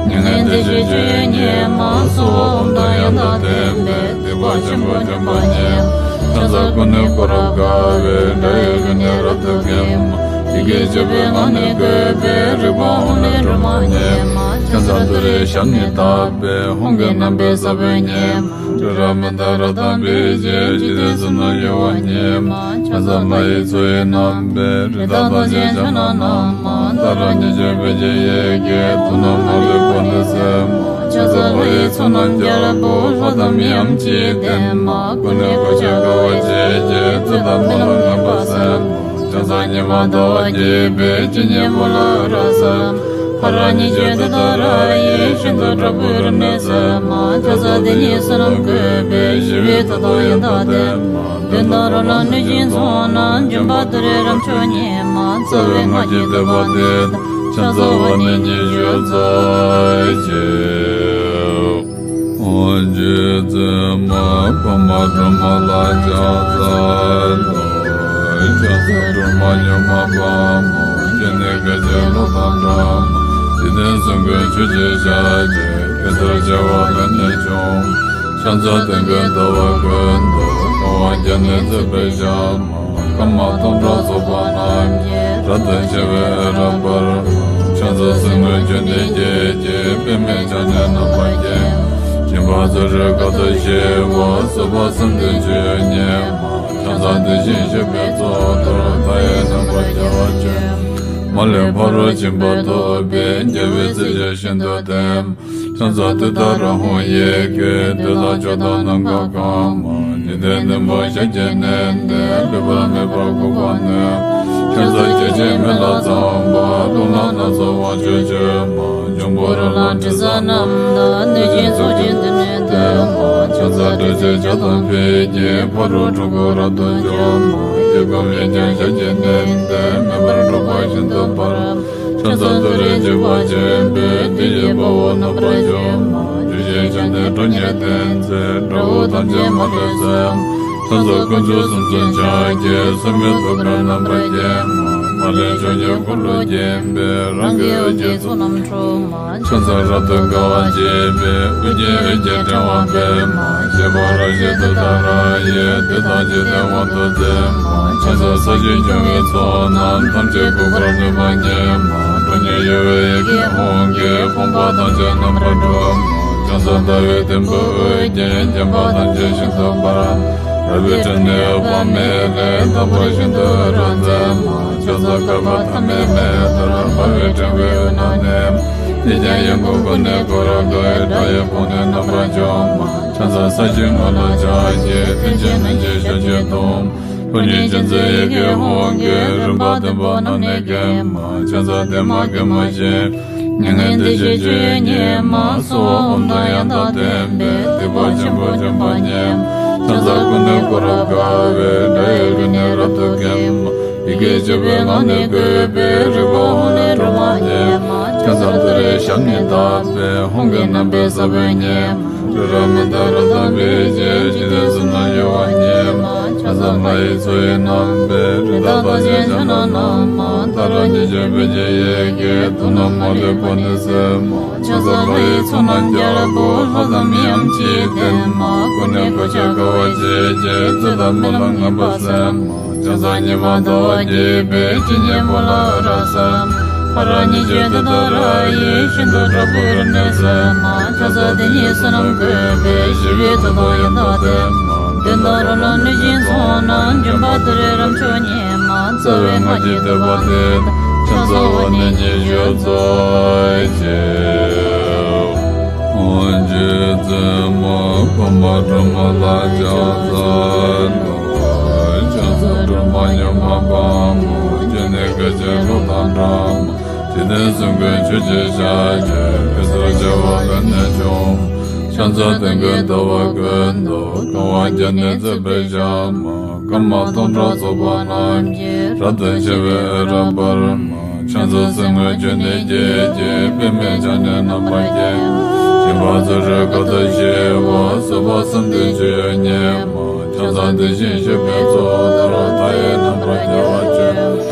མྱ་ངན་འདས་ཞི་སྤྱོད་ཡུལ་ཉིད་མ། གསོལ་བ་ཨོཾ་དང་ཡང་དག་ལྡན་པས། སྡིག་པ་ཆེན་པོ་འཇོམས་པ་ཉིད་མ། ཕྱག་འཚལ་སྐུ་ནི་ཀུན་རབ་དགའ་བའི། སྒྲ་ཡི་རོལ་ནི་རབ་ཏུ་འགེམས་མ། ཡི་གེ་བཅུ་པའི་ངག་ནི་བཀོད་པའི། རིག་པ་ཧཱུྃ་ལས་སྒྲོལ་མ་ཉིད་མ། ཕྱག་འཚལ་ཏུ་རེའི་ཞབས་ནི་བརྡབས་པས། ཧཱུྃ་གི་རྣམ་པའི་ས་བོན་ཉིད་མ། ཏུ་ར་མི་ཏ་ར་དང་འབིགས་བྱེད། འཇིག་རྟེན་གསུམ་ན་གཡོ་བ་ཉིད་མ། ཕྱག་འཚལ་ལྷ་ཡི་མཚོ་ཡི་རྣམ་པའི། རི་དྭགས་རྟགས་ཅན་ཕྱག་ན་བསྣམས་མ། ཏཱ་ར་གཉིས་བརྗོད་བོད་ཀྱི་ཡི་གེས། ཐུབ་རྣམས་མ་ལུས་པོ་ཏི་གསལ་མ། ཕྱག་འཚལ་ལྷ་ཡི་ཚོགས་རྣམས་རྒྱལ་པོ། ལྷ་དང་མིའམ་ཅི་ཡིས་བསྟེན་མ། སྐུ་ནི་གོ་ཆ་དཀར་པོ་འབྱེད་ཀྱིས། རྩོད་དང་རྨི་ལམ་ངན་པ་སེལ་མ། ཕྱག་འཚལ་ཉི་མ་ཟླ་བ་རྒྱས་པའི། སྤྱན་གཉིས་པོ་ལ་རབ་གསལ་མ། ཧ་ར་གཉིས་བརྗོད་ཏུཏྟཱ་ར་ཡིས། ཤིན་ཏུ་དྲག་པོའི་རིམས་ནད་སེལ་མ། ཕྱག་འཚལ་དེ་ཉིད་བསོད་ནམས་བཀོད་པའི། ཞི་བའི་མཐུ་སྟོབས་ཡང་དག་ལྡན་མ། གདོན་དང་རོ་ལངས་གནོད་སྦྱིན་ཚོགས་རྣམས། འཇོམས་པ་ཏུ་རེ་རབ་མཆོག་ཉིད་མ། རྩ་བའི་སྔགས་ཀྱི་བསྟོད་པ་འདི་དང་། ཕྱག་འཚལ་བ་ནི་ཉི་ཤུ་རྩ་གཅིག་རྗེ་བཙུན་མ་པདྨ་སྒྲོལ་མ་ལ་ཕྱག་འཚལ་ལོ། ཕྱག་འཚལ་སྒྲོལ་མ་མྱུར་མ་དཔའ་མོ། སྤྱན་ནི་སྐད་ཅིག་གློག་དང་འདྲ་མ། འཇིག་རྟེན་གསུམ་མགོན་ཆུ་སྐྱེས་ཞལ་གྱི། གེ་སར་བྱེ་བ་ལས་ནི་བྱུང་། ཕྱག་འཚལ་སྟོན་ཀའི་ཟླ་བ་ཀུན་ཏུ། གང་བ་བརྒྱ་ནི་བརྩེགས་པའི་ཞལ་མ། སྐར་མ་སྟོང་ཕྲག་ཚོགས་པ་རྣམས་ཀྱིས། རབ་ཏུ་ཕྱེ་བའི་རབ་འབར། ཕྱག་འཚལ་སེམས་དཔའི་མཆོད་རྟེན་བརྒྱད་ཀྱི། པདྨས་ཕྱག་ནས་རྣམ་པར་བརྒྱན། སྦྱིན་པ་ཚུལ་ཁྲིམས་དགའ་སྟོབས་ཆེ་བ། བཟོད་པ་སེམས་ལྡན་སྤྱོད་ཡུལ་ཉིད་མ། ཕྱག་འཚལ་དེ་བཞིན་གཤེགས་པའི་གཙུག་ཏོར། མཐའ་ཡས་རྣམ་པར་རྒྱལ་བ་ཆེན་པོ། མ་ལུས་ཕ་རོལ་ཕྱིན་པ་ཐོབ་པའི། རྒྱལ་བའི་སྲས་ཆེན་ཤིན་ཏུ་བརྟན། ཕྱག་འཚལ་ཏུཏྟཱ་ར་ཧཱུྃ་ཡི་གེ། དེ་དག་མཆོག་དང་ནམ་མཁའ་གང་། མ་ཉི་ཟླའི་བདུན་པོ་ཞལ་གྱིས་མནན་ཏེ། ལུས་པ་མེད་པར་འགུགས་པ་ནི། ཕྱག་འཚལ་སྐྱེ་མཆེད་མེ་ལྷ་ཚངས་པ། རླུང་ལྷ་སྣ་ཚོགས་དབང་ཕྱུག་མཆོད་མ། འབྱུང་པོ་རོ་ལངས་དྲི་ཟ་རྣམས་དང་། གནོད་སྦྱིན་ཚོགས་ཀྱིས་མདུན་ནས་བསྟོད་མ། ཕྱག་འཚལ་དྲི་ཟའི་ལྗགས་དང་ཕུད་ཀྱིས། ཕ་རོལ་འཁྲུལ་འཁོར་རབ་ཏུ་འཇོམས་མ། གཡས་བསྐུམ་གཡོན་བརྐྱང་ཞལ་གྱིས་མནན་ཏེ། མེ་འབར་འཁྲུགས་པ་ཤིན་ཏུ་འབར། ཕྱག་འཚལ་ཏུ་རེ་འཇིགས་པ་ཆེན་པོས། བདུད་ཀྱི་དཔའ་བོ་རྣམ་པར་འཇོམས་མ། བཅུ་ཞལ་ཕྱག་ནི་ཁྲོ་གཉེར་ལྡན་མཛད། དགྲ་བོ་ཐམས་ཅད་མ་ལུས་གསོད། ཕྱག་འཚལ་དཀོན་མཆོག་གསུམ་མཚོན་ཕྱག་རྒྱའི། སྲུང་མའི་ཐུགས་ཀར་རྣམ་པར་བརྒྱན་མ། མ་ལུས་ཕྱོགས་བཅུའི་འཁོར་ལོས་བརྒྱན་པའི། རང་གི་འོད་ཀྱི་ཚོགས་རྣམས་འཁྲུགས་མ། ཕྱག་འཚལ་རབ་ཏུ་དགའ་བ་བརྗིད་པའི། དབུ་རྒྱན་འོད་ཀྱི་ཕྲེང་བ་སྤེལ་མ། བཞད་པ་རབ་བཞད་ཏུཏྟཱ་ར་ཡིས། བདུད་དང་འཇིག་རྟེན་དབང་དུ་མཛད་མ། ཕྱག་འཚལ་ས་གཞིའི་འབྱུང་བའི་ཚོགས་རྣམས། ཐམས་ཅད་འགུགས་པར་ནུས་པ་ཉིད་མ། ཁྲོ་གཉེར་གཡོ་བའི་ཡི་གེ་ཧཱུྃ་གིས། ཕོངས་པ་ཐམས་ཅད་རྣམ་པར་སྒྲོལ་མ། ཕྱག་འཚལ་ཟླ་བའི་དུམ་བུས་དབུ་བརྒྱན། བརྒྱན་པ་ཐམས་ཅད་ཤིན་ཏུ་འབར། རལ་པའི་ཁྲོད་ནས་འོད་དཔག་མེད་ལས། དམ་པ་ཤིན་ཏུ་རབ་མཛད་མ། ཕྱག་འཚལ་བསྐལ་པ་ཐ་མའི་མེ་ལྟར། འབར་བའི་ཕྲེང་བའི་དབུས་ན་གནས། ཉིད་ཀྱང་ཡིད་འགུགས་ཀུན་ནས་བསྐོར་དགའི། དགྲ་ཡི་དཔུང་ནི་རྣམ་པར་འཇོམས་མ། ཕྱག་འཚལ་ས་གཞིའི་ངོས་ལ་ཕྱག་གི། མཐིལ་གྱིས་བསྣུན་ཅིང་ཞབས་ཀྱིས་བརྡུང་། ཕོ་ཉའི་སྤྱན་གཟིགས་ཡི་གེ་ཧཱུྃ་གིས། རིམ་པ་བདུན་པོ་རྣམས་ནི་འགེམས་མ། ཕྱག་འཚལ་བདེ་མ་དགེ་མ་བཞི། མྱ་ངན་འདས་ཞི་སྤྱོད་ཡུལ་ཉིད་མ། གསོལ་བ་འོ་དང་ཡང་དག་ལྡན་པས། སྡིག་པ་ཆེན་པོ་འཇོམས་པ་ཉིད་མ། ཕྱག་འཚལ་ཀུན་ནས་བསྐོར་རབ་དགའ་བའི། དགྲ་ཡི་རིགས་ནི་རབ་ཏུ་འགེམས་མ། ཡི་གེ་བཅུ་པའི་ངག་ནི་བཀོད་པའི། རིག་པ་ཧཱུྃ་ལས་སྒྲོན་མ་བརྙེས་མ། ཕྱག་འཚལ་ཏུ་རེའི་ཞབས་ནི་བརྡབས་པས། ཧཱུྃ་གི་རྣམ་པའི་ས་བོན་ཉིད་མ། རི་རབ་མི་རྟག་རབ་དང་འབིགས་བྱེད། འཇིག་རྟེན་གསུམ་རྣམས་གཡོ་བ་ཉིད་མ། ཕྱག་འཚལ་ལྷ་ཡི་མཚོ་ཡི་རྣམ་པའི། རི་དྭགས་རྟགས་ཅན་ཕྱག་ན་བསྣམས་མ། ཏཱ་ར་གཉིས་བརྗོད་བོད་ཀྱི་ཡི་གེས། དུག་རྣམས་མ་ལུས་པ་ནི་སེལ་མ། ཕྱག་འཚལ་ལྷ་ཡི་ཚོགས་རྣམས་རྒྱལ་པོ། ལྷ་དང་མིའམ་ཅི་ཡིས་བསྟེན་མ། ཀུན་ནས་གོ་ཆ་དགའ་བ་བརྗིད་ཀྱིས། བཙོན་དང་རྨི་ལམ་ངན་པ་སེལ་མ། ཕྱག་འཚལ་ཉི་མ་ཟླ་བ་རྒྱས་པའི། སྤྱན་གཉིས་པོ་ལ་འོད་རབ་གསལ་མ། ཧ་ར་གཉིས་བརྗོད་ཏུཏྟཱ་ར་ཡིས། ཤིན་ཏུ་དྲག་པོའི་རིམས་ནད་སེལ་མ། ཕྱག་འཚལ་དེ་ཉིད་བསོད་ནམས་བཀོད་པའི། ཞི་བའི་མཐུ་དང་ཡང་དག་ལྡན་མ། གདོན་དང་རོ་ལངས་གནོད་སྦྱིན་ཚོགས་རྣམས། འཇོམས་པ་ཏུ་རེའི་རབ་མཆོག་ཉིད་མ། རྩ་བའི་སྔགས་ཀྱི་བསྟོད་པ་འདི་དང་། ཕྱག་འཚལ་བ་ནི་ཉི་ཤུ་རྩ་གཅིག་ཨོཾ་རྗེ་བཙུན་མ་འཕགས་མ་སྒྲོལ་མ་ལ་ཕྱག་འཚལ་ལོ། ཕྱག་འཚལ་སྒྲོལ་མ་མྱུར་མ་དཔའ་མོ། ཁྱོད་ནི་སྐད་ཅིག་གློག་དང་འདྲ་མ། འཇིག་རྟེན་གསུམ་མགོན་ཆུ་སྐྱེས་ཞལ་གྱི། གེ་སར་བྱེ་བ་ཀུན་ནས་བྱུང་། ཕྱག་འཚལ་དོན་ཀུན་ཟླ་བ་ཀུན་ཏུ། གང་བ་བརྒྱ་ནི་བརྩེགས་པའི་ཞལ་མ། སྐར་མ་སྟོང་ཕྲག་ཚོགས་པ་རྣམས་ཀྱིས། རབ་ཏུ་ཕྱེ་བའི་འོད་རབ་འབར་མ། ཕྱག་འཚལ་སེམས་དཔའི་མཆོད་རྟེན་བརྒྱད་ཀྱི། པདྨས་ཕྱག་ནི་རྣམ་པར་བརྒྱན། སྦྱིན་པ་ཚུལ་ཁྲིམས་དགའ་སྟོབས་ཆེ་བ། བཟོད་པ་སེམས་ལྡན་སྤྱོད་ཡུལ་ཉིད་མ། ཕྱག་འཚལ་དེ་བཞིན་གཤེགས་པའི་གཙུག་ཏོར། མཐའ་ཡས་རྣམ་པར་རྒྱལ་བ་ཆེན་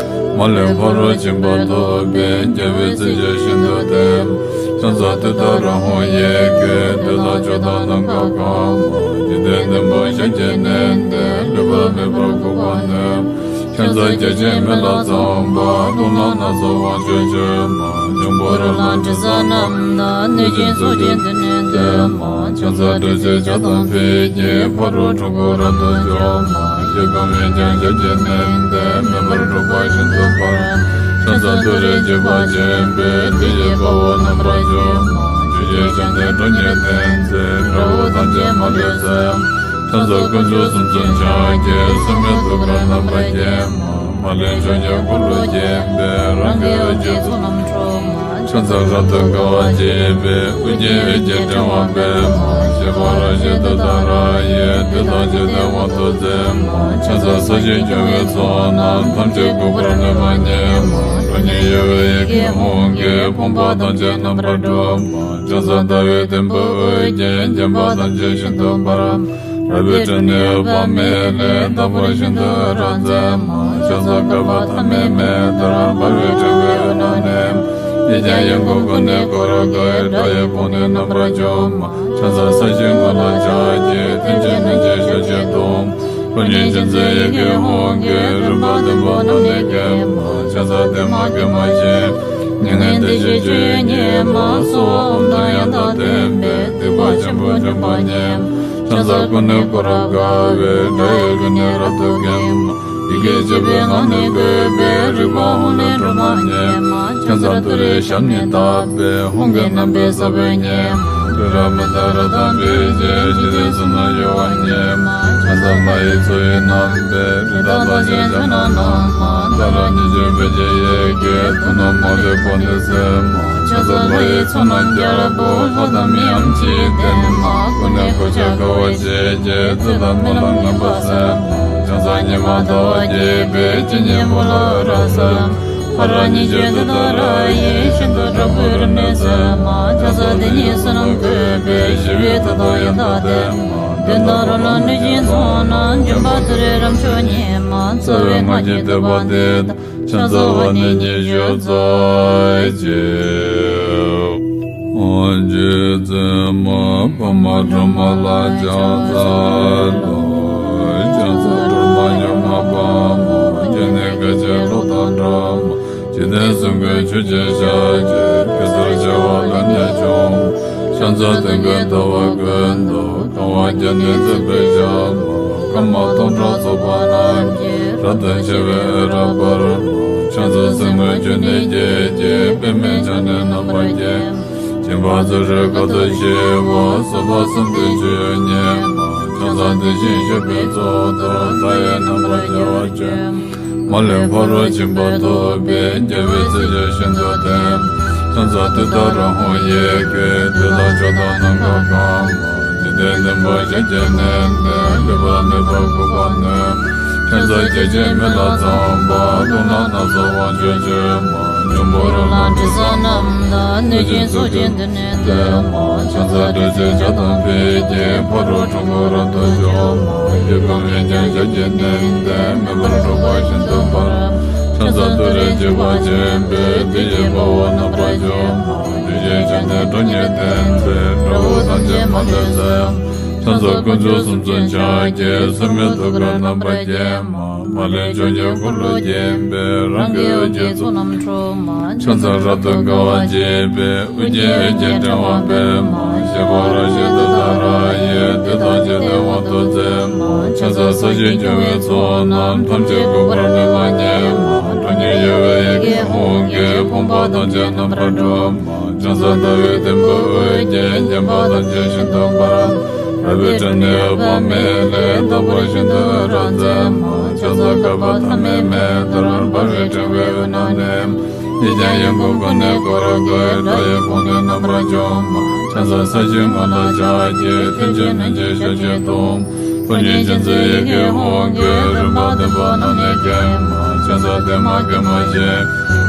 པོ། མ་ལུས་ཕ་རོལ་ཕྱིན་པ་ཐོབ་པའི། རྒྱལ་བའི་སྲས་ཆེན་ཤིན་ཏུ་བརྟན། ཕྱག་འཚལ་ཏུཏྟཱ་ར་ཧཱུྃ་ཡི་གེ། དེ་དག་མཆོག་དང་ནམ་མཁའ་གང་། མ་ཉི་ཟླའི་བདུན་པོ་ཞལ་གྱིས་མནན་ཏེ། ལུས་པ་མེད་པར་འགུགས་པ་ནི། ཕྱག་འཚལ་སྐྱེ་མཆེད་མེ་ལྷ་ཚངས་པ། རླུང་ལྷ་སྣ་ཚོགས་དབང་ཕྱུག་མཆོད་མ། འབྱུང་པོ་རོ་ལངས་དྲི་ཟ་རྣམས་དང་། གནོད་སྦྱིན་ཚོགས་ཀྱིས་མདུན་ནས་བསྟོད་མ། ཕྱག་འཚལ་དྲི་ཟའི་ལྗགས་དང་ཕུད་ཀྱིས། ཕ་རོལ་འཁྲུལ་འཁོར་རབ་ཏུ་འཇོམས་མ། གཡས་བསྐུམ་གཡོན་བརྐྱང་ཞལ་གྱིས་མནན་ཏེ། མེ་འབར་འཁྲུགས་པ་ཤིན་ཏུ་འབར། ཕྱག་འཚལ་ཏུ་རེ་འཇིགས་པ་ཆེན་པོས། བདུད་ཀྱི་དཔའ་བོ་རྣམ་པར་འཇོམས་མ། བཅུ་ཞལ་ཕྱག་ནི་ཁྲོ་གཉེར་ལྡན་མཛད། དགྲ་བོ་ཐམས་ཅད་མ་ལུས་གསོད། ཕྱག་འཚལ་དཀོན་མཆོག་གསུམ་མཚོན་ཕྱག་རྒྱའི། སྲུང་མའི་ཐུགས་ཀར་རྣམ་པར་བརྒྱན་མ། མ་ལུས་ཕྱོགས་བཅུའི་འཁོར་ལོས་བརྒྱན་པའི། རང་གི་འོད་ཀྱི་ཚོགས་རྣམས་འཁྲུགས་མ། ཕྱག་འཚལ་རབ་ཏུ་དགའ་བ་བརྗིད་པའི། དབུ་རྒྱན་འོད་ཀྱི་ཕྲེང་བ་སྤེལ་མ། བཞད་པ་རབ་བཞད་ཏུཏྟཱ་ར་ཡིས། བདུད་དང་འཇིག་རྟེན་དབང་དུ་མཛད་མ། ཕྱག་འཚལ་ས་གཞིའི་འབྱུང་བའི་ཚོགས་རྣམས། ཐམས་ཅད་འགུགས་པར་ནུས་པ་ཉིད་མ། ཁྲོ་གཉེར་གཡོ་བའི་ཡི་གེ་ཧཱུྃ་གིས། ཕོངས་པ་ཐམས་ཅད་རྣམ་པར་སྒྲོལ་མ། ཕྱག་འཚལ་ཟླ་བའི་དུམ་བུས་དབུ་རྒྱན། བརྒྱན་པ་ཐམས་ཅད་ཤིན་ཏུ་འབར། རལ་པའི་ཁྲོད་ནས་འོད་དཔག་མེད་ལས། དམ་པ་ཤིན་ཏུ་རབ་མཛད་མ། ཕྱག་འཚལ་བསྐལ་པ་ཐ་མའི་མེ་ལྟར། འབར་བའི་ཕྲེང་བའི་དབུས་ན་གནས། ཉིད་ཀྱང་ཡིད་འགུགས་ཀུན་ནས་བསྐོར་དགའི། དགྲ་ཡི་དཔུང་ནི་རྣམ་པར་འཇོམས་མ། ཕྱག་འཚལ་ས་གཞིའི་ངོས་ལ་ཕྱག་གི། མཐིལ་གྱིས་བསྣུན་ཅིང་ཞབས་ཀྱིས་བརྡུང་། ཕོ་ཉ་ཅན་མཛེས་ཡི་གེ་ཧཱུྃ་གི་རིམ་པ་བདུན་པོ་རྣམས་ནི་གེ་མ། ཕྱག་འཚལ་བདེ་མ་གེ་མ་ཞེས་མྱ་ངན་འདས་ཞི་སྤྱོད་ཡུལ་ཉིད་མ། གསོལ་བ་ཨོཾ་དང་ཡང་དག་ལྡན་པས་སྡིག་པ་ཆེན་པོ་འཇོམས་པ་ཉིད་མ། ཕྱག་འཚལ་ཀུན་ནས་བསྐོར་རབ་དགའ་བའི་དགྲ་ཡི་རྒྱུད་ནི་རབ་ཏུ་འགེམས་མ། ཡི་གེ་བཅུ་པའི་ངག་ནི་བཀོད་པའི་རིག་པ་ཧཱུྃ་ལས་སྒྲོལ་མ་ཉིད་མ། ཕྱག་འཚལ་ཏུ་རེའི་ཞབས་ནི་བརྡབས་པས་ཧཱུྃ་གི་རྣམ་པའི་ས་བོན་ཉིད་མ། རི་རབ་མནྡ་ར་དང་འབིགས་བྱེད་འཇིག་རྟེན་གསུམ་ན་གཡོ་བ་ཉིད་མ། ཕྱག་འཚལ་ལྷ་ཡི་མཚོ་ཡི་རྣམ་པའི་རི་དྭགས་ལྷ་ཆེན་ཕྱག་ན་བསྣམས་མ། ཏཱ་ར་གཉིས་བརྗོད་བོད་ཀྱི་ཡི་གེ་དོན་དམ་མ་ལུས་པོ་ནི་སེམས་མ། ཕྱག་འཚལ་ལྷ་ཡི་ཚོགས་རྣམས་རྒྱལ་པོ་ལྷ་དང་མིའམ་ཅི་ཡིས་བསྟེན་མ། ཀུན་ནས་གོ་ཆ་དགའ་བ་བརྗིད་ཀྱིས་བརྫེས་དང་སྨོན་ལམ་ངན་པ་སེལ་མ། ཕྱག་འཚལ་ཉི་མ་ཟླ་བ་རྒྱས་པའི་སྤྱན་གཉིས་པོ་ལ་རབ་གསལ་མ། ཧ་ར་གཉིས་བརྗོད་ཏུཏྟཱ་ར་ཡིས་ཤིན་ཏུ་དྲག་པོའི་རིམས་ནད་སེལ་མ། ཕྱག་འཚལ་དེ་ཉིད་བསོད་ནམས་བཀོད་པས་ཞི་བའི་མཐུ་དང་ཡང་དག་ལྡན་མ། གདོན་དང་རོ་ལངས་གནོད་སྦྱིན་ཚོགས་རྣམས་འཇོམས་པ་ཏུ་རེ་རབ་མཆོག་ཉིད་མ། རྩ་བའི་སྔགས་ཀྱི་བསྟོད་པ་འདི་དང་། ཕྱག་འཚལ་བ་ནི་ཉི་ཤུ་རྩ་གཅིག། རྗེ་བཙུན་མ་འཕགས་མ་སྒྲོལ་མ་ལ་ཕྱག་འཚལ་ལོ། ཕྱག་འཚལ་སྒྲོལ་མ་མྱུར་མ་དཔའ་མོ། ཁྱོད་ནི་དགའ་བྱེད་གློག་དང་འདྲ་མ། འཇིག་རྟེན་གསུམ་མགོན་ཆུ་སྐྱེས་ཞལ་གྱི། གེ་སར་བྱེ་བ་ལྷ་ཉ་ཆུང་མ། ཕྱག་འཚལ་དུས་མགོན་ཟླ་བ་ཀུན་ཏུ། གང་བ་བརྒྱ་ནི་བརྩེགས་པའི་ཞལ་མ། སྐར་མ་སྟོང་ཕྲག་ཚོགས་པ་རྣམས་ཀྱིས། རབ་ཏུ་ཕྱེ་བའི་འོད་རབ་འབར་མ། ཕྱག་འཚལ་སྲིན་མོ་འབྱུང་གནས་བརྒྱད་ཀྱི། པདྨས་ཕྱག་ནི་རྣམ་པར་བརྒྱན་མ། སྦྱིན་པ་ཚུལ་ཁྲིམས་དཀའ་ཐུབ་ཞི་བ། སོགས་པ་གསུམ་ལྡན་སྤྱོད་ཡུལ་ཉིད་མ། ཕྱག་འཚལ་དེ་བཞིན་གཤེགས་པའི་གཙུག་ཏོར། མཐའ་ཡས་རྣམ་པར་རྒྱལ་བར་སྤྱོད་མ། མ་ལུས་ཕ་རོལ་ཕྱིན་པ་ཐོབ་པའི། རྒྱལ་བའི་སྲས་ཀྱིས་ཤིན་ཏུ་བསྟེན་མ། ཕྱག་འཚལ་ཏུཏྟཱ་ར་ཧཱུྃ་ཡི་གེ། བདུད་དང་ཕྱོགས་དང་ནམ་མཁའ་གང་མ། འཇིག་རྟེན་བདུན་པོ་ཞལ་གྱིས་མནན་ཏེ། ལུས་པ་མེད་པར་འགུགས་པ་ནི། ཕྱག་འཚལ་སྐྱེ་མཆེད་མི་ལ་ཚངས་པ། རླུང་ལྷ་སྣ་ཚོགས་དབང་ཕྱུག་མཆོད་མ། འབྱུང་པོ་རོ་ལངས་དྲི་ཟ་རྣམས་དང་། གནོད་སྦྱིན་ཚོགས་ཀྱིས་མདུན་ནས་བསྟོད་མ། ཕྱག་འཚལ་སྒྲོལ་བྱེད་བྱ་དང་ཕཊ་ཀྱིས། ཕ་རོལ་འཁྲུལ་འཁོར་རབ་ཏུ་འཇོམས་མ། བཀའ་དྲིན་ཅན་ཞལ་གྱིས་མནན་ཏེ། མེ་འབར་འཁྲུགས་པ་ཤིན་ཏུ་འབར་མ། ཕྱག་འཚལ་ཏུ་རེ་འཇིགས་པ་ཆེན་པོས། བདུད་ཀྱི་དཔའ་བོ་རྣམ་པར་འཇོམས་མ། གདུལ་བྱའི་སྤྱན་ནི་ཁྲོ་གཉེར་ལྡན་པས། དགྲ་བོ་ཐམས་ཅད་མ་ལུས་གསོད་མ། ཕྱག་འཚལ་དཀོན་མཆོག་གསུམ་མཚོན་ཕྱག་རྒྱའི། སོར་མོས་ཐུགས་ཀར་རྣམ་པར་བརྒྱན་མ། མ་ལུས་ཕྱོགས་བཅུའི་འཁོར་ལོས་བརྒྱན་པའི། རང་གི་འོད་ཀྱི་ཚོགས་རྣམས་འཁྲུགས་མ། ཕྱག་འཚལ་རབ་ཏུ་དགའ་བ་བརྗིད་པའི། ཨོ་རྒྱན་འོད་ཀྱི་ཕྲེང་བ་སྤེལ་མ། ཞབས་པད་རབ་བཞད་ཏུཏྟཱ་ར་ཡིས། བདུད་ཐམས་ཅད་བདེ་བ་དུ་མཛད་མ། ཕྱག་འཚལ་ས་གཞིར་གྱུར་པའི་ཚོགས་རྣམས། ཐམས་ཅད་འགུགས་པར་ནུས་པ་ཉིད་མ། ཁྲོ་གཉེར་གཡོ་བའི་ཡི་གེ་ཧཱུྃ་གིས། ཕོངས་པ་ཐམས་ཅད་རྣམ་པར་སྒྲོལ་མ། ཕྱག་འཚལ་ཟླ་བའི་དུམ་བུས་འོད་ཀྱིས། བརྒྱན་པ་ཐམས་ཅད་ཤིན་ཏུ་འབར་མ། རལ་པའི་ཁྲོད་ནས་འོད་དཔག་མེད་ལས། དག་པ་ཤིན་ཏུ་རབ་མཛད་མ། ཕྱག་འཚལ་བསྐལ་པ་ཐ་མའི་མེ་ལྟར། འབར་བའི་ཕྲེང་བའི་དབུས་ན་གནས་མ། ཡིད་ཀྱང་ཡིད་འགུགས་ཀུན་ནས་བསྐོར་དགའི། དགྲ་ཡི་དཔུང་ནི་རྣམ་པར་འཇོམས་མ། ཕྱག་འཚལ་ས་གཞིའི་ངོས་ལ་ཕྱག་གི། ཐུན་གྱི་ནང་གི་ཞལ་གྱིས་བརྡུང་མ། ཕོ་ཉའི་སྤྱན་མཛེས་ཡི་གེ་ཧཱུྃ་གིས། རིམ་པ་བདུན་པོ་རྣམས་ནི་འགེམས་མ། ཕྱག་འཚལ་བདེ་མ་དགེ་མ་ཞེས་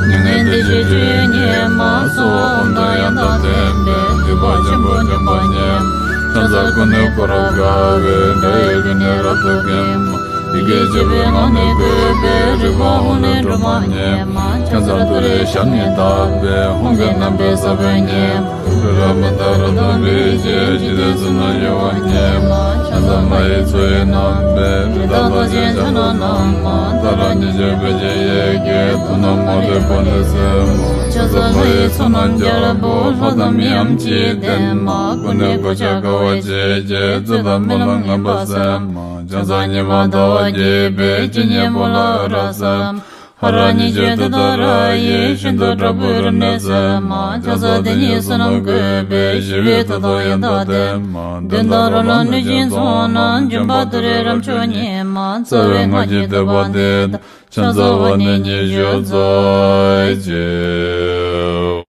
མྱ་ངན་འདས་ཞི་སྤྱོད་ཡུལ་ཉིད་མ། གསོལ་བ་ཨོཾ་དང་ཡང་དག་ལྡན་པས། སྡིག་པ་ཆེན་པོ་འཇོམས་པ་ཉིད་མ། ཕྱག་འཚལ་ཀུན་ནས་བསྐོར་རབ་དགའ་བའི། དགྲ་ཡི་རྒྱུད་ནི་རབ་ཏུ་འགེམས་མ། ཡི་གེ་བཅུ་པའི་ངག་ནི་བཀོད་པའི། རིག་པ་ཧཱུྃ་ལས་སྒྲོལ་མ་ཉིད་མ། ཕྱག་འཚལ་ཏུ་རེའི་ཞབས་ནི་བརྡབས་པས། ཧཱུྃ་གི་རྣམ་པའི་ས་བོན་ཉིད་མ། རི་རབ་མནྡ་ར་དང་འབིགས་བྱེད། འཇིག་རྟེན་གསུམ་ན་གཡོ་བ་ཉིད་མ། ཕྱག་འཚལ་ལྷ་ཡི་མཚོ་ཡི་རྣམ་པའི། རི་དྭགས་ལྷ་ཆེན་ཕྱག་ན་བསྣམས་མ། ཏཱ་ར་གཉིས་བརྗོད་བོད་ཀྱི་ཡི་གེ་དོན་དམ་མ་ལུས་པོ་ནི་སེམས་མ། ཕྱག་འཚལ་ལྷ་ཡི་ཚོགས་རྣམས་རྒྱལ་པོ། ལྷ་དང་མིའམ་ཅི་ཡིས་བསྟེན་མ། ཀུན་ནས་གོ་ཆ་དགའ་བ་བརྗིད་ཀྱིས། བརྫེས་དང་སྨོན་ལམ་ངན་པ་སེལ་མ། ཕྱག་འཚལ་ཉི་མ་ཟླ་བ་རྒྱས་པའི། སྤྱན་གཉིས་པོ་ལ་རབ་གསལ་མ། ཧ་ར་གཉིས་བརྗོད་ཏུཏྟཱ་ར་ཡིས། ཤིན་ཏུ་དྲག་པོའི་རིམས་ནད་སེལ་མ། ཕྱག་འཚལ་དེ་ཉིད་བསོད་ནམས་བཀོད་པས། ཞི་བའི་མཐུ་དང་ཡང་དག་ལྡན་མ། གདོན་དང་རོ་ལངས་གནོད་སྦྱིན་ཚོགས་རྣམས། འཇོམས་པ་ཏུ་རེ་རབ་མཆོག་ཉིད་མ། རྩ་བའི་སྔགས་ཀྱི་བསྟོད་པ་འདི་དང་། ཕྱག་འཚལ་བ་ནི་ཉི་ཤུ་རྩ་གཅིག།